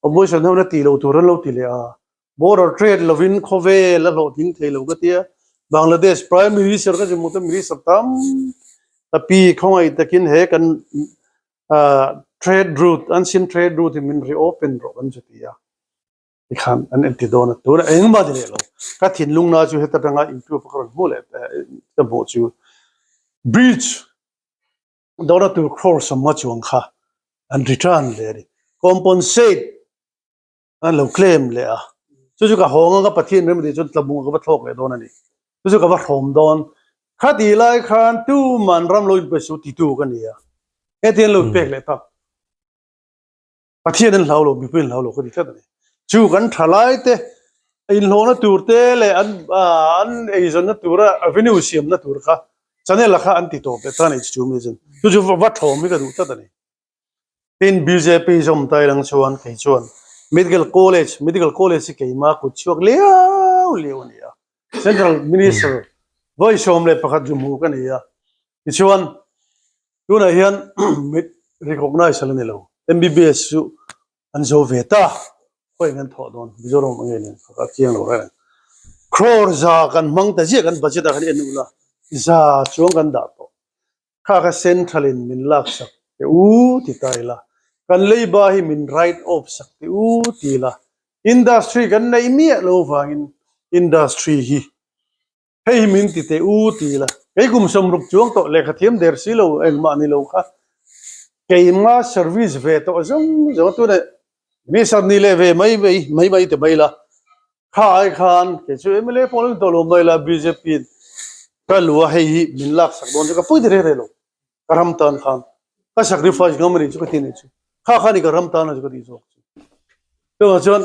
Opposition ho na tih loh tur an lo ti leh a, border trade lovin khawvel a hlawhtling thei lo ka tia. Bangladesh Prime Minister ka zimawh te Minister tam tapi khawngaih takin he kan trade route, unseen trade route hi min reopen rawh kan chu ti a. Tikhan an en ti dawn a, tunah engmah ti leh lo. Ka thinlung na chu heta tanga improve ka rawn hmuh leh ka hmuh chu bridge dawrna tur crore sawmnga chuang kha an return leh a ni. Compensate an lo claim leh a, chu chu ka hawng anga Pathian rem tih chuan tlabung ka va thlawk leh dawn a ni. Chu chu ka va hrawm dawn. Khatih lai khan tuman ram lo inpe suh titu ka ni a, heti an lo inpek leh tak. Pathian an hlau lo, mipui an hlau lo ka ti tlat a ni. Chu kan thalai te inhlawhna tur te leh an an eizawnna tura avenue siamna tur kha channel a kha an ti tawp leh ta a ni chu mi chuan. Chu chu va thawm hi ka duh tlat a ni. Tin bjp zawm tai lang chuan kei chuan Medical College, Medical College hi keima kut chhuak liau liau a ni a. Central Minister vawi 11 zu hmu ka ni a. Tichuan Tunah hian mit recognize a la ni lo. MBBS chu an zo ve ta. Khawiah hian thawh dawn Mizoram ang nge nen a chiang lo reng. Crore za kan hmang ta ziah kan budget ah khan en ula za chuang kan dah tawh. Kha kha central in min lak sak teh u ti ta ila. Kan leiba hi min write off sak teh u ti ila. Industry kan neih miah lo vangin industry hi Hei hi min ti teh u ti ila, kei kum 60 chuang tawh lehkha thiam der si lo engmah ni lo kha keima service ve tawh zawng zawng a tunah minister ni leh ve mai mai mai mai ti mai la, kha ai khan kei chu mla pawh lo ni tawh lo mai la bjp in ka lu a hei hi min lak sak dawn chu ka pawi ta reng reng lo, ka ram tan khan ka sacrifice ngam a ni chu ka ti a ni chu, kha kha ni ka ram tan a chu ka ti zawk chu. Chuvang chuan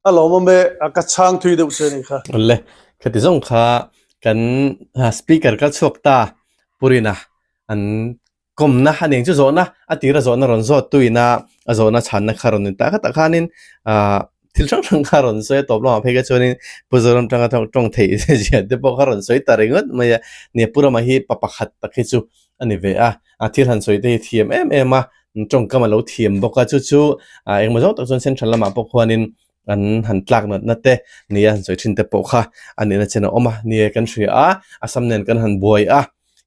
A lawmawm e, a ka chhang thui deuh che ni kha.
Le, khati zawng kha kan speaker kal chhuak ta Purina an kawmna a ning chu zawhna a tira zawhna rawn zawt tuina a zawhna chhanna kha rawn ni ta khatah khanin ah thil hrang hrang kha rawn sawi a tawp lamah phei kha chuanin Pu Zoramtanga tawng theih zia te pawh kha rawn sawi ta ringawt mai a, nia Pu Rama hi pa pakhat tak hi chu a ni ve a, a thil han sawi te hi thiam em em a, tawngkam a lo thiam bawk a, chu chu ah engemaw zawng tak chuan central lamah pawh khuanin an han tlak natna te nia han sawi thin te pawh kha a nihna chen a awm a, nia kan hria a, Assam nen kan han buai a,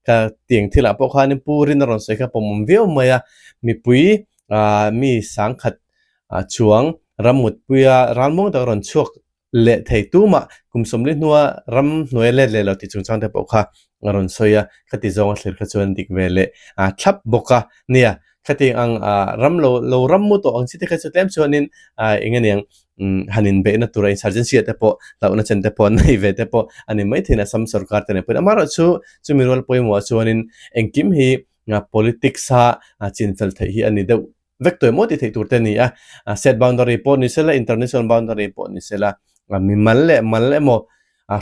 ka tiang thilah pawh khanin Pu Rin a rawn sawi kha pawmawm viau mai a, mipui ah mi sangkhat ah chuang rammutpuia ralmuang tak a rawn chhuak leh thei tumah kum 40 hnua ram hnuai let leh lo tih chungchang te pawh kha a rawn sawi a, khati zawng a thlir kha chuan dik ve leh a thlap bawk a. Nia, khati ang ram lo lo ram mu tawh ang chi te kha chu tlem chuanin eng aniang han inbeihna tura insurgency ah te pawh hlauhna chen te pawh an nei ve te pawh a ni maithei Assam sorkar te nen pawhin. Amaherawhchu chumi rual pawimawhah chuanin engkim hi politics a chinfel theih hi a ni deuh vek tawh emaw tih theih tur te a ni a, state boundary pawh ni sela, international boundary pawh ni sela, mimal leh mal emaw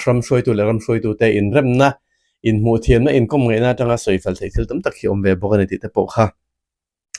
ram hruaitu leh ram hruaitu te inremna, inhmuh thiamna, inkawm ngaihna atanga sawi fel theih thil tam tak hi awm ve bawk a ni tih te pawh kha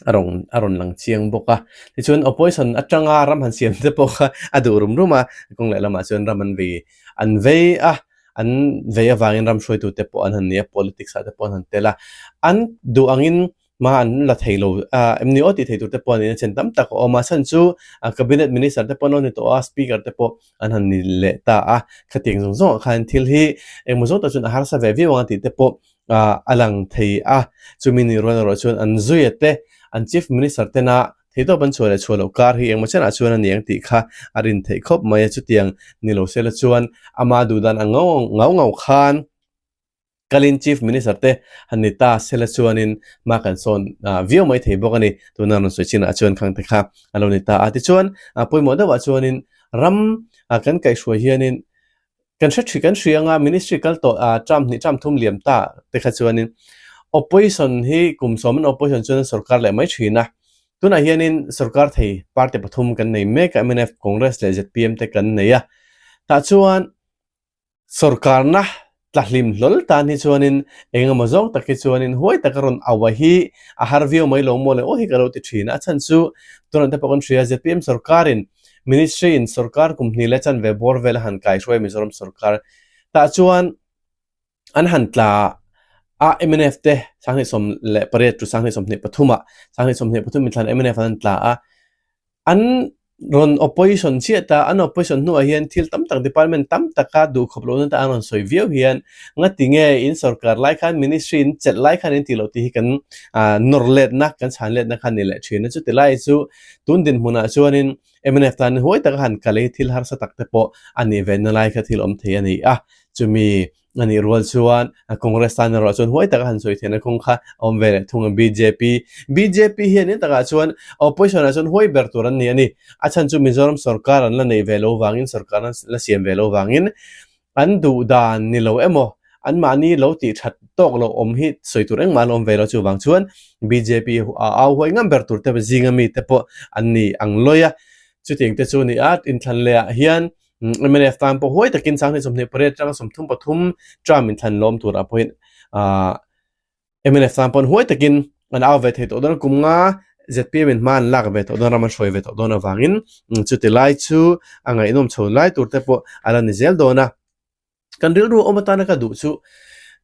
a rawn a rawn lang chiang bawk a. Tichuan opposition atanga ram han siam te pawh kha a duh rum rum a, kawng leh lamah chuan ram an vei an vei a, an vei avangin ram hruaitu te pawh an han ni a, politics ah te pawh an han tel a, an duh angin hma an la thei lo a em ni aw tih thei tur te pawh an in a chen tam tak a awm a chhan chu a cabinet minister te pawh an lo ni tawh a speaker te pawh an han ni leh ta a khatiang zawng zawng ah khan thil hi engmaw zawng tak chuan a harsa ve viau ang tih te pawh ah a lang thei a chumi ni rual erawh chuan an zuia te an chief minister tena theihtawp an chhuah leh chhuah loh kar hi engmaw chenah chuan a ni ang tih kha a rin theih khawp mai a chutiang ni lo sela chuan ama duhdan ang ngau ngau ngau khan Kalin Chief Minister te han ni ta sela chuanin hma kan sawn viau mai thei bawk a ni. Tuna rawn sawi chinah chuan khang te kha a lo ni ta a. Tichuan pawimawh deuhah chuanin ram kan kaihhruai hianin kan hre thin kan hria anga Ministry kal tawh term hnih term thum liam ta te kha chuanin Opposition hi kum sawmin Opposition chuan an sorkar leh mai thin a. Tunah hianin sorkar thei party pathum kan nei mek a, mnf, Congress leh zpm te kan nei a. Tah chuan Sorkarna tla hlim hlawl tan hi chuanin eng emaw zawng tak hi chuanin huai taka rawn au a hi a har viau mai lo maw le aw hi ka lo ti thin a, a chhan chu tunah te pawh kan hria zpm sorkarin ministry in sorkar kum hnih leh chanve bawr vel a han kaihruai Mizoram sorkar tah chuan an han tla. A mnf te 2018 to 2023 ah 2023 inthlan mnf an tla a, an rawn opposition chiah ta, an opposition hnuah hian thil tam tak department tam taka duhkhawp lohna te an rawn sawi viau hian ngati nge in sorkar lai khan ministry in chelh lai khan in tih loh tih hi kan nawr letna kan chhan letna kha a ni leh thin a, chuti lai chu tun dinhmunah chuanin mnf tan huai taka han kal hi thil harsa tak te pawh a nih ve na lai kha thil awm thei a ni a, chumi A nih rual chuan Congress tan erawh chuan huai taka han sawi theihna kawng kha a awm ve leh thung a bjp. Bjp hian in takah chuan opposition ah chuan huai ber tur an ni a ni. A chhan chu Mizoram sorkar an la neih ve lo vangin sorkar an la siam ve lo vangin an duh dan ni lo emaw anmahni lo tih that tawk loh awm hi sawi tur engmah an awm ve lo chuvang chuan bjp a au huai ngam ber tur te zinga mi te pawh an ni ang lawi a. Chutiang te chu a ni a inthlan leh ah hian Mnf tan pawh huai takin 2028 atanga 33 term inthlan lawm turah pawhin mnf tan pawn huai takin an au ve thei tawh dawn a, kum nga zpm in hma an lak ve tawh dawn ram an hruai ve tawh dawn avangin chuti lai chu a ngaihnawm chho lai tur te pawh a la ni zel dawn a. Kan rilru awm atana ka duh chu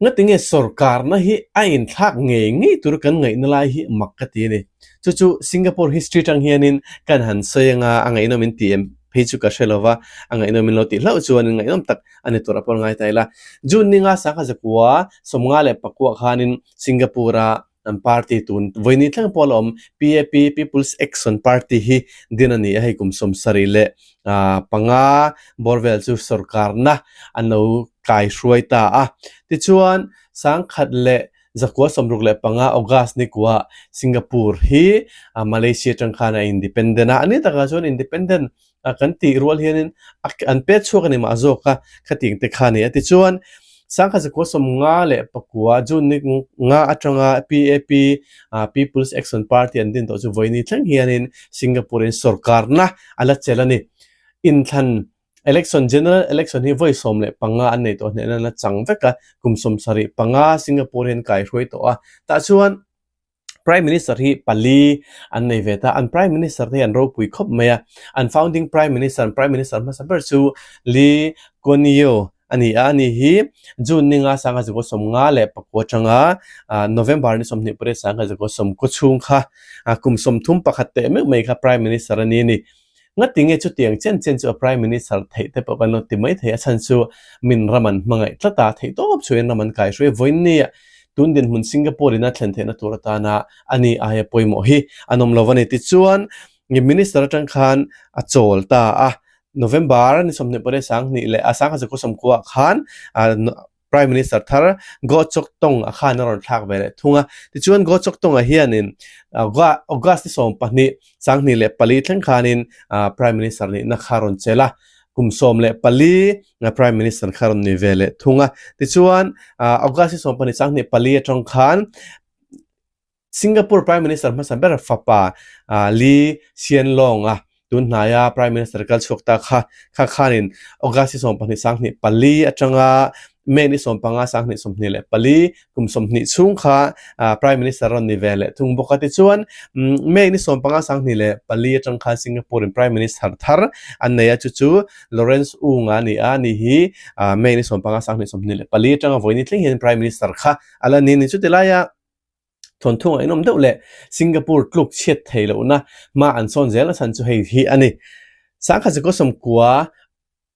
ngatinge sorkarna hi a inthlak ngei ngei tur kan ngaihna lai hi mak ka ti a ni. Chu chu Singapore history tang hianin kan han sawi anga a ngaihnawm in ti em phei chu ka hre lova, a ngaihnawm in lo tih hlauh chuan in ngaihnawm tak a ni tur a pawn ngai ta ila. June ninga sangha zakua 51 khanin Singapore-a An party tun vawiini thleng pawh la awm PAP, People's Action Party, hi din a ni a, hei kum 75 bawr vel chu sorkarna an lo kai hruai ta a. Tichuan, 1965 August ni kuah Singapore hi Malaysia atang khan a independent a, a ni takah chuan independent a kan tih rual hianin a an pet chhuak a ni mah zawk a, khatiang te kha a ni a. Tichuan, 1959 June ni nga atanga PAP, People's Action Party an din tawh chu vawiini thleng hianin Singapore in sorkarna a la chelh a ni. Inthlan, election, general election hi vawi 15 an nei tawh hnehna an la chang vek a, kum 75 Singapore hian kaihruai tawh a. Tah chuan Prime Minister hi pali an nei ve ta. An Prime Minister te hi an ropui khawp mai a. An founding Prime Minister, an Prime Minister hmasa ber chu Lee Kuan Yew a ni a. Ani hi June ninga 1954 atanga November ni 28 1990 chhung kha kum 31 teh meuh mai kha Prime Minister a ni a ni. Ngati nge chutiang chen chen chu a Prime Minister theih te pawh kan lo ti mai thei a chhan chu min ram an hmangaih tlat a, theih tawp chhuahin ram an kaihruai vawiin nia tun dinhmun Singapore in a thlen theihna tur atana a ni aia pawimawh hi an awm lo a ni. Tichuan Minister atang khan a chawl ta a, November ni 28 sanghnih leh a 1990 khan Prime Minister thar Goh Chok Tong a khan a rawn thlak ve leh thung a. Tichuan Goh Chok Tong-a hianin August ni 12, 2004 thleng khanin Prime Minister nihna kha rawn chelh a, kum 14 Prime Minister kha rawn ni ve leh thung a. Tichuan August ni 12, 2004 atang khan Singapore Prime Minister hmasa ber fapa Lee Hsien Loong-a tun hnaia Prime Minister kal chhuak ta kha kha khanin August ni 12 24 atanga May ni 15 2024 kum 20 chhung kha Prime Minister rawn ni ve leh thung bawk a. Tichuan May ni 15 24 atang khan Singapore in Prime Minister thar an nei a, chu chu Lawrence Ung-a a ni a, ani hi May ni 15 2024 atanga vawiin thleng hian Prime Minister kha a la ni a ni. Chuti laia Thawnthu ngaihnawm deuh leh Singapore tluk chhiat thei lohna hma an sawn zel a chhan chu hei hi a ni. Sangkhat Zakaw Sawmkua,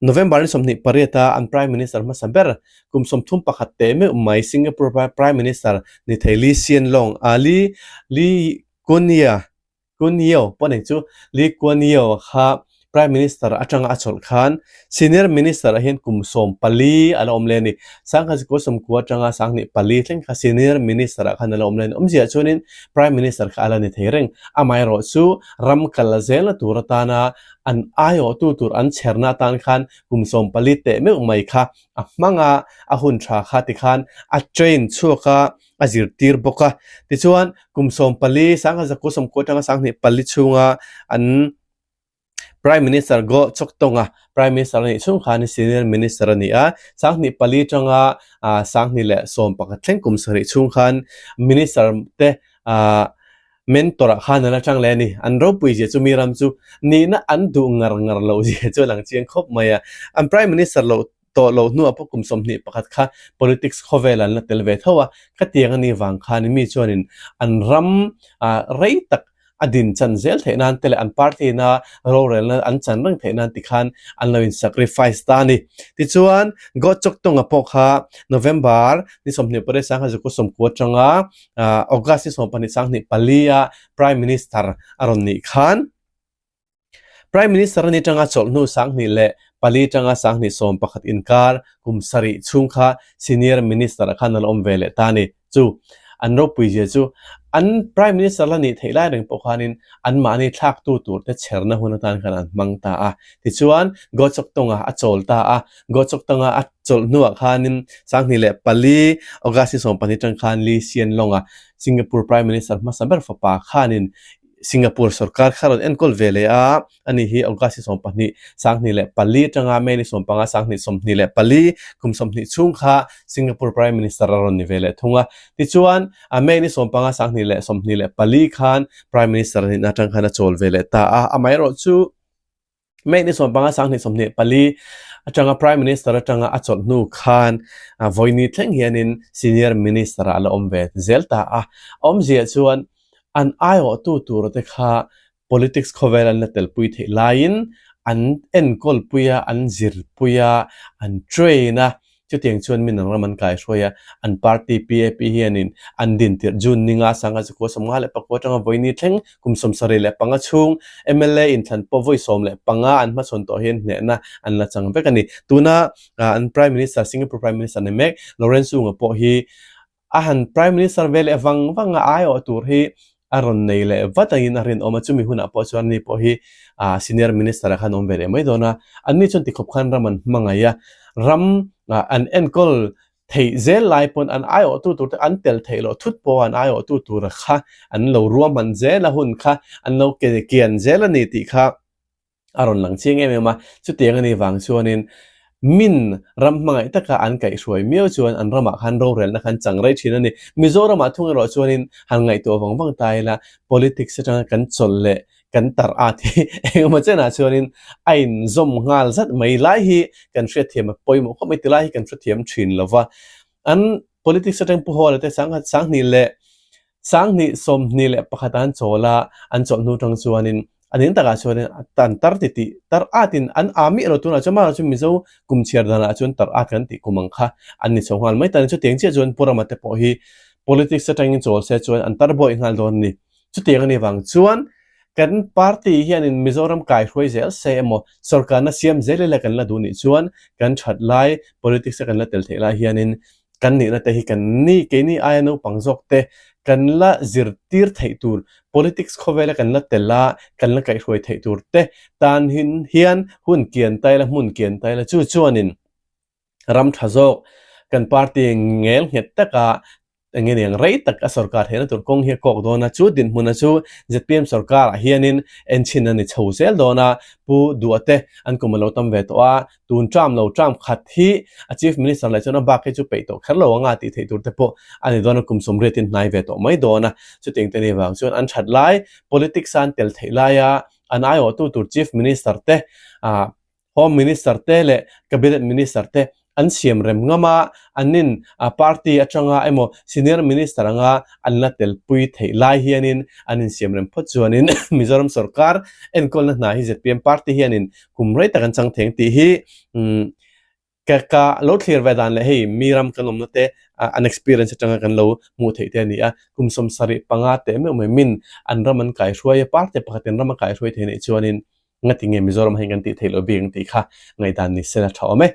November ni 28 a an Prime Minister hmasa ber kum 31 teh meuh mai Singapore Prime Minister ni thei Lee Hsien Loong, Lee Lee Kuan Yew Kuan Yew pawh nei chu Lee Kuan Yew kha Prime Minister atanga a chawlh khan Senior Minister ah hian kum 14 a la awm leh a ni. 1990 atanga 2004 thleng kha Senior Minister ah khan a la awm leh a ni. Awmzia chuanin Prime Minister kha a la ni thei reng. Amaherawh chu ram kal zelna tur atana an aiawhtu tur an chherna atan khan kum 14 teh meuh mai kha a hmang a, a hun tha kha tikhan a train chhuak a, a zirtir bawk a. Tichuan, kum 14, 1990 atanga 2004 chhunga an Prime Minister Goh Chok Tong-a Prime Minister a nih chhung khan Senior Minister a ni a. 2004 atanga 2011 thleng kum sarih chhung khan Minister te mentor ah khan an atang leh a ni. An ropui zia chu mi ram chu nihna an duh ngar ngar loh zia chu a lang chiang khawp mai a. An Prime Minister loh. tawh loh hnuah pawh kum 21 kha politics khawvel an la tel ve tho a, khatiang a nih vang khan mi chuanin an ram rei tak a din chan zel theih nan te leh an party na rorelna an chan reng theih nan tikhan an lo in sacrifice ta a ni. Tichuan Goh Chok Tung-a pawh kha November ni 28 sangha 19 atanga August ni 12 sanghnih pali a Prime Minister a rawn nih khan Prime Minister a ni tanga chawlh hnu 2004 tanga 2011 inkar kum sarih chhung kha Senior Minister ah khan a la awm ve leh ta a ni. Chu an ropui zia chu an Prime Minister la nih theih lai reng pawh khanin anmahni thlaktu tur te chherna hun atan khan an hmang ta a. Tichuan Goh Chok Tong-a a chawl ta a, Goh Chok Tong-a a chawlh hnuah khanin 2004 August ni 12 tang khan Lee Hsien Loong-a Singapore Prime Minister hmasa ber fapa khanin Singapore sorkar kha rawn enkawl ve leh a, ani hi August ni 12, 2004 atanga May ni 15, 2024 kum 20 chhung kha Singapore Prime Minister a rawn ni ve leh thung a. Tichuan, May ni 15, 2024 khan Prime Minister nihna atang khan a chawl ve leh ta a, amaherawhchu May ni 15, 2024 atanga Prime Minister atanga a chawlh hnu khan vawiini thleng hianin Senior Minister ah a la awm ve zel ta a. Awmzia chuan an aiawhtu tur te kha politics khawvel an la telpui theih laiin an enkawlpui a, an zirpui a, an train a, Chutiang chuan min an ram an kaihruai a, an party PAP hianin an din tirh June ni nga sanga chukua 54 atanga vawiini thleng kum 75 chhung mla inthlan pawh vawi 15 an hmachhawn tawh hian hnehna an la chang vek a ni. Tuna an Prime Minister, Singapore Prime Minister ni mek Lawrence Wong-a pawh hi a han Prime Minister ve leh vang vang a, aiawh tur hi a rawn nei leh vat angin a rinawm a, chumi hunah pawh chuan ani pawh hi Senior Minister ah khan awm ve leh mai dawn a, anni chuan tikhawp khan ram an hmangaih a, ram an enkawl theih zel lai pawn an aiawhtu tur te an tel theih loh thut pawh an aiawhtu tura kha an lo ruahman zel a hun kha an lo kian zel a ni tih kha a rawn lang chiang em em a, chutiang a nih vang chuanin min ram hmangaih taka an kaihhruai miau chuan an ramah khan rorelna khan chang rei thin a ni. Mizoramah thung erawh chuanin han ngaihtuah vang vang ta ila politics atanga kan chawlh leh kan tarh at hi engemaw chenah chuanin a inzawm nghal zat mai lai hi kan hriatthiam a pawimawh khawp mai tilai hi kan hrethiam thin lova. An politics atang Pu Hawla te 2021 leh 2021 an chawl a, an chawlh hnu tang chuanin a ning takah chuanin an tar ti tih tar atin an a miah lo tunah chuan mahrawh chu Mizo kum chhiar danah chuan tar at kan tih kum ang kha an ni chho nghal mai ta ni. Chutiang chiah chuan Pu Rama te pawh hi politics atangin chawl se chuan an tar buai nghal dawn a ni. Chutiang a nih vang chuan kan party hianin Mizoram kaihruai zel se emaw sorkarna siam zel ila kan la duh nih chuan kan that lai politics a kan la tel theih lai hianin kan nihna te hi kan ni keini aia naupang zawk te kan la zirtir theih tur politics khawvela kan la tel a kan la kaihhruai theih tur te tan hin hian hun kian ta ila hmun kian ta ila chu chuanin ram tha zawk kan party ngel nghet taka eng nge rei tak a sorkar theihna tur kawng hi a kawk dawn a chu dinhmuna chu zpm sorkar ah hianin enchhin a ni chho zel dawn a Pu Duhte an kum a lo tam ve tawh a Tun term lo term khat hi a Chief Minister leh chuan a bak hi chu peih tawh kher lo anga tih theih tur te pawh a ni dawn a, kum sawmriatin hnai ve tawh mai dawn a. Chutiang te ni vang chuan an that lai, politics a an tel theih laia an aiawhtu tur Chief Minister te, Home Minister te leh Cabinet Minister te an siam rem ngam a, an in party atanga emaw senior minister anga an la telpui theih lai hianin an insiam rem phawt chuanin Mizoram sorkar enkawlna hna hi zpm party hianin kum rei tak an chang theng tih hi ka ka lo thlir ve dan leh hei mi ram kan awmna te an experience atanga kan lo hmuh theih te a ni a, kum 75 teh meuh mai min an ram an kaihruai a, party pakhatin ram a kaihruai thei nih chuanin ngati nge Mizoram ah hian kan tih theih loh bik ang tih kha ngaihdan ni sela tha awm e.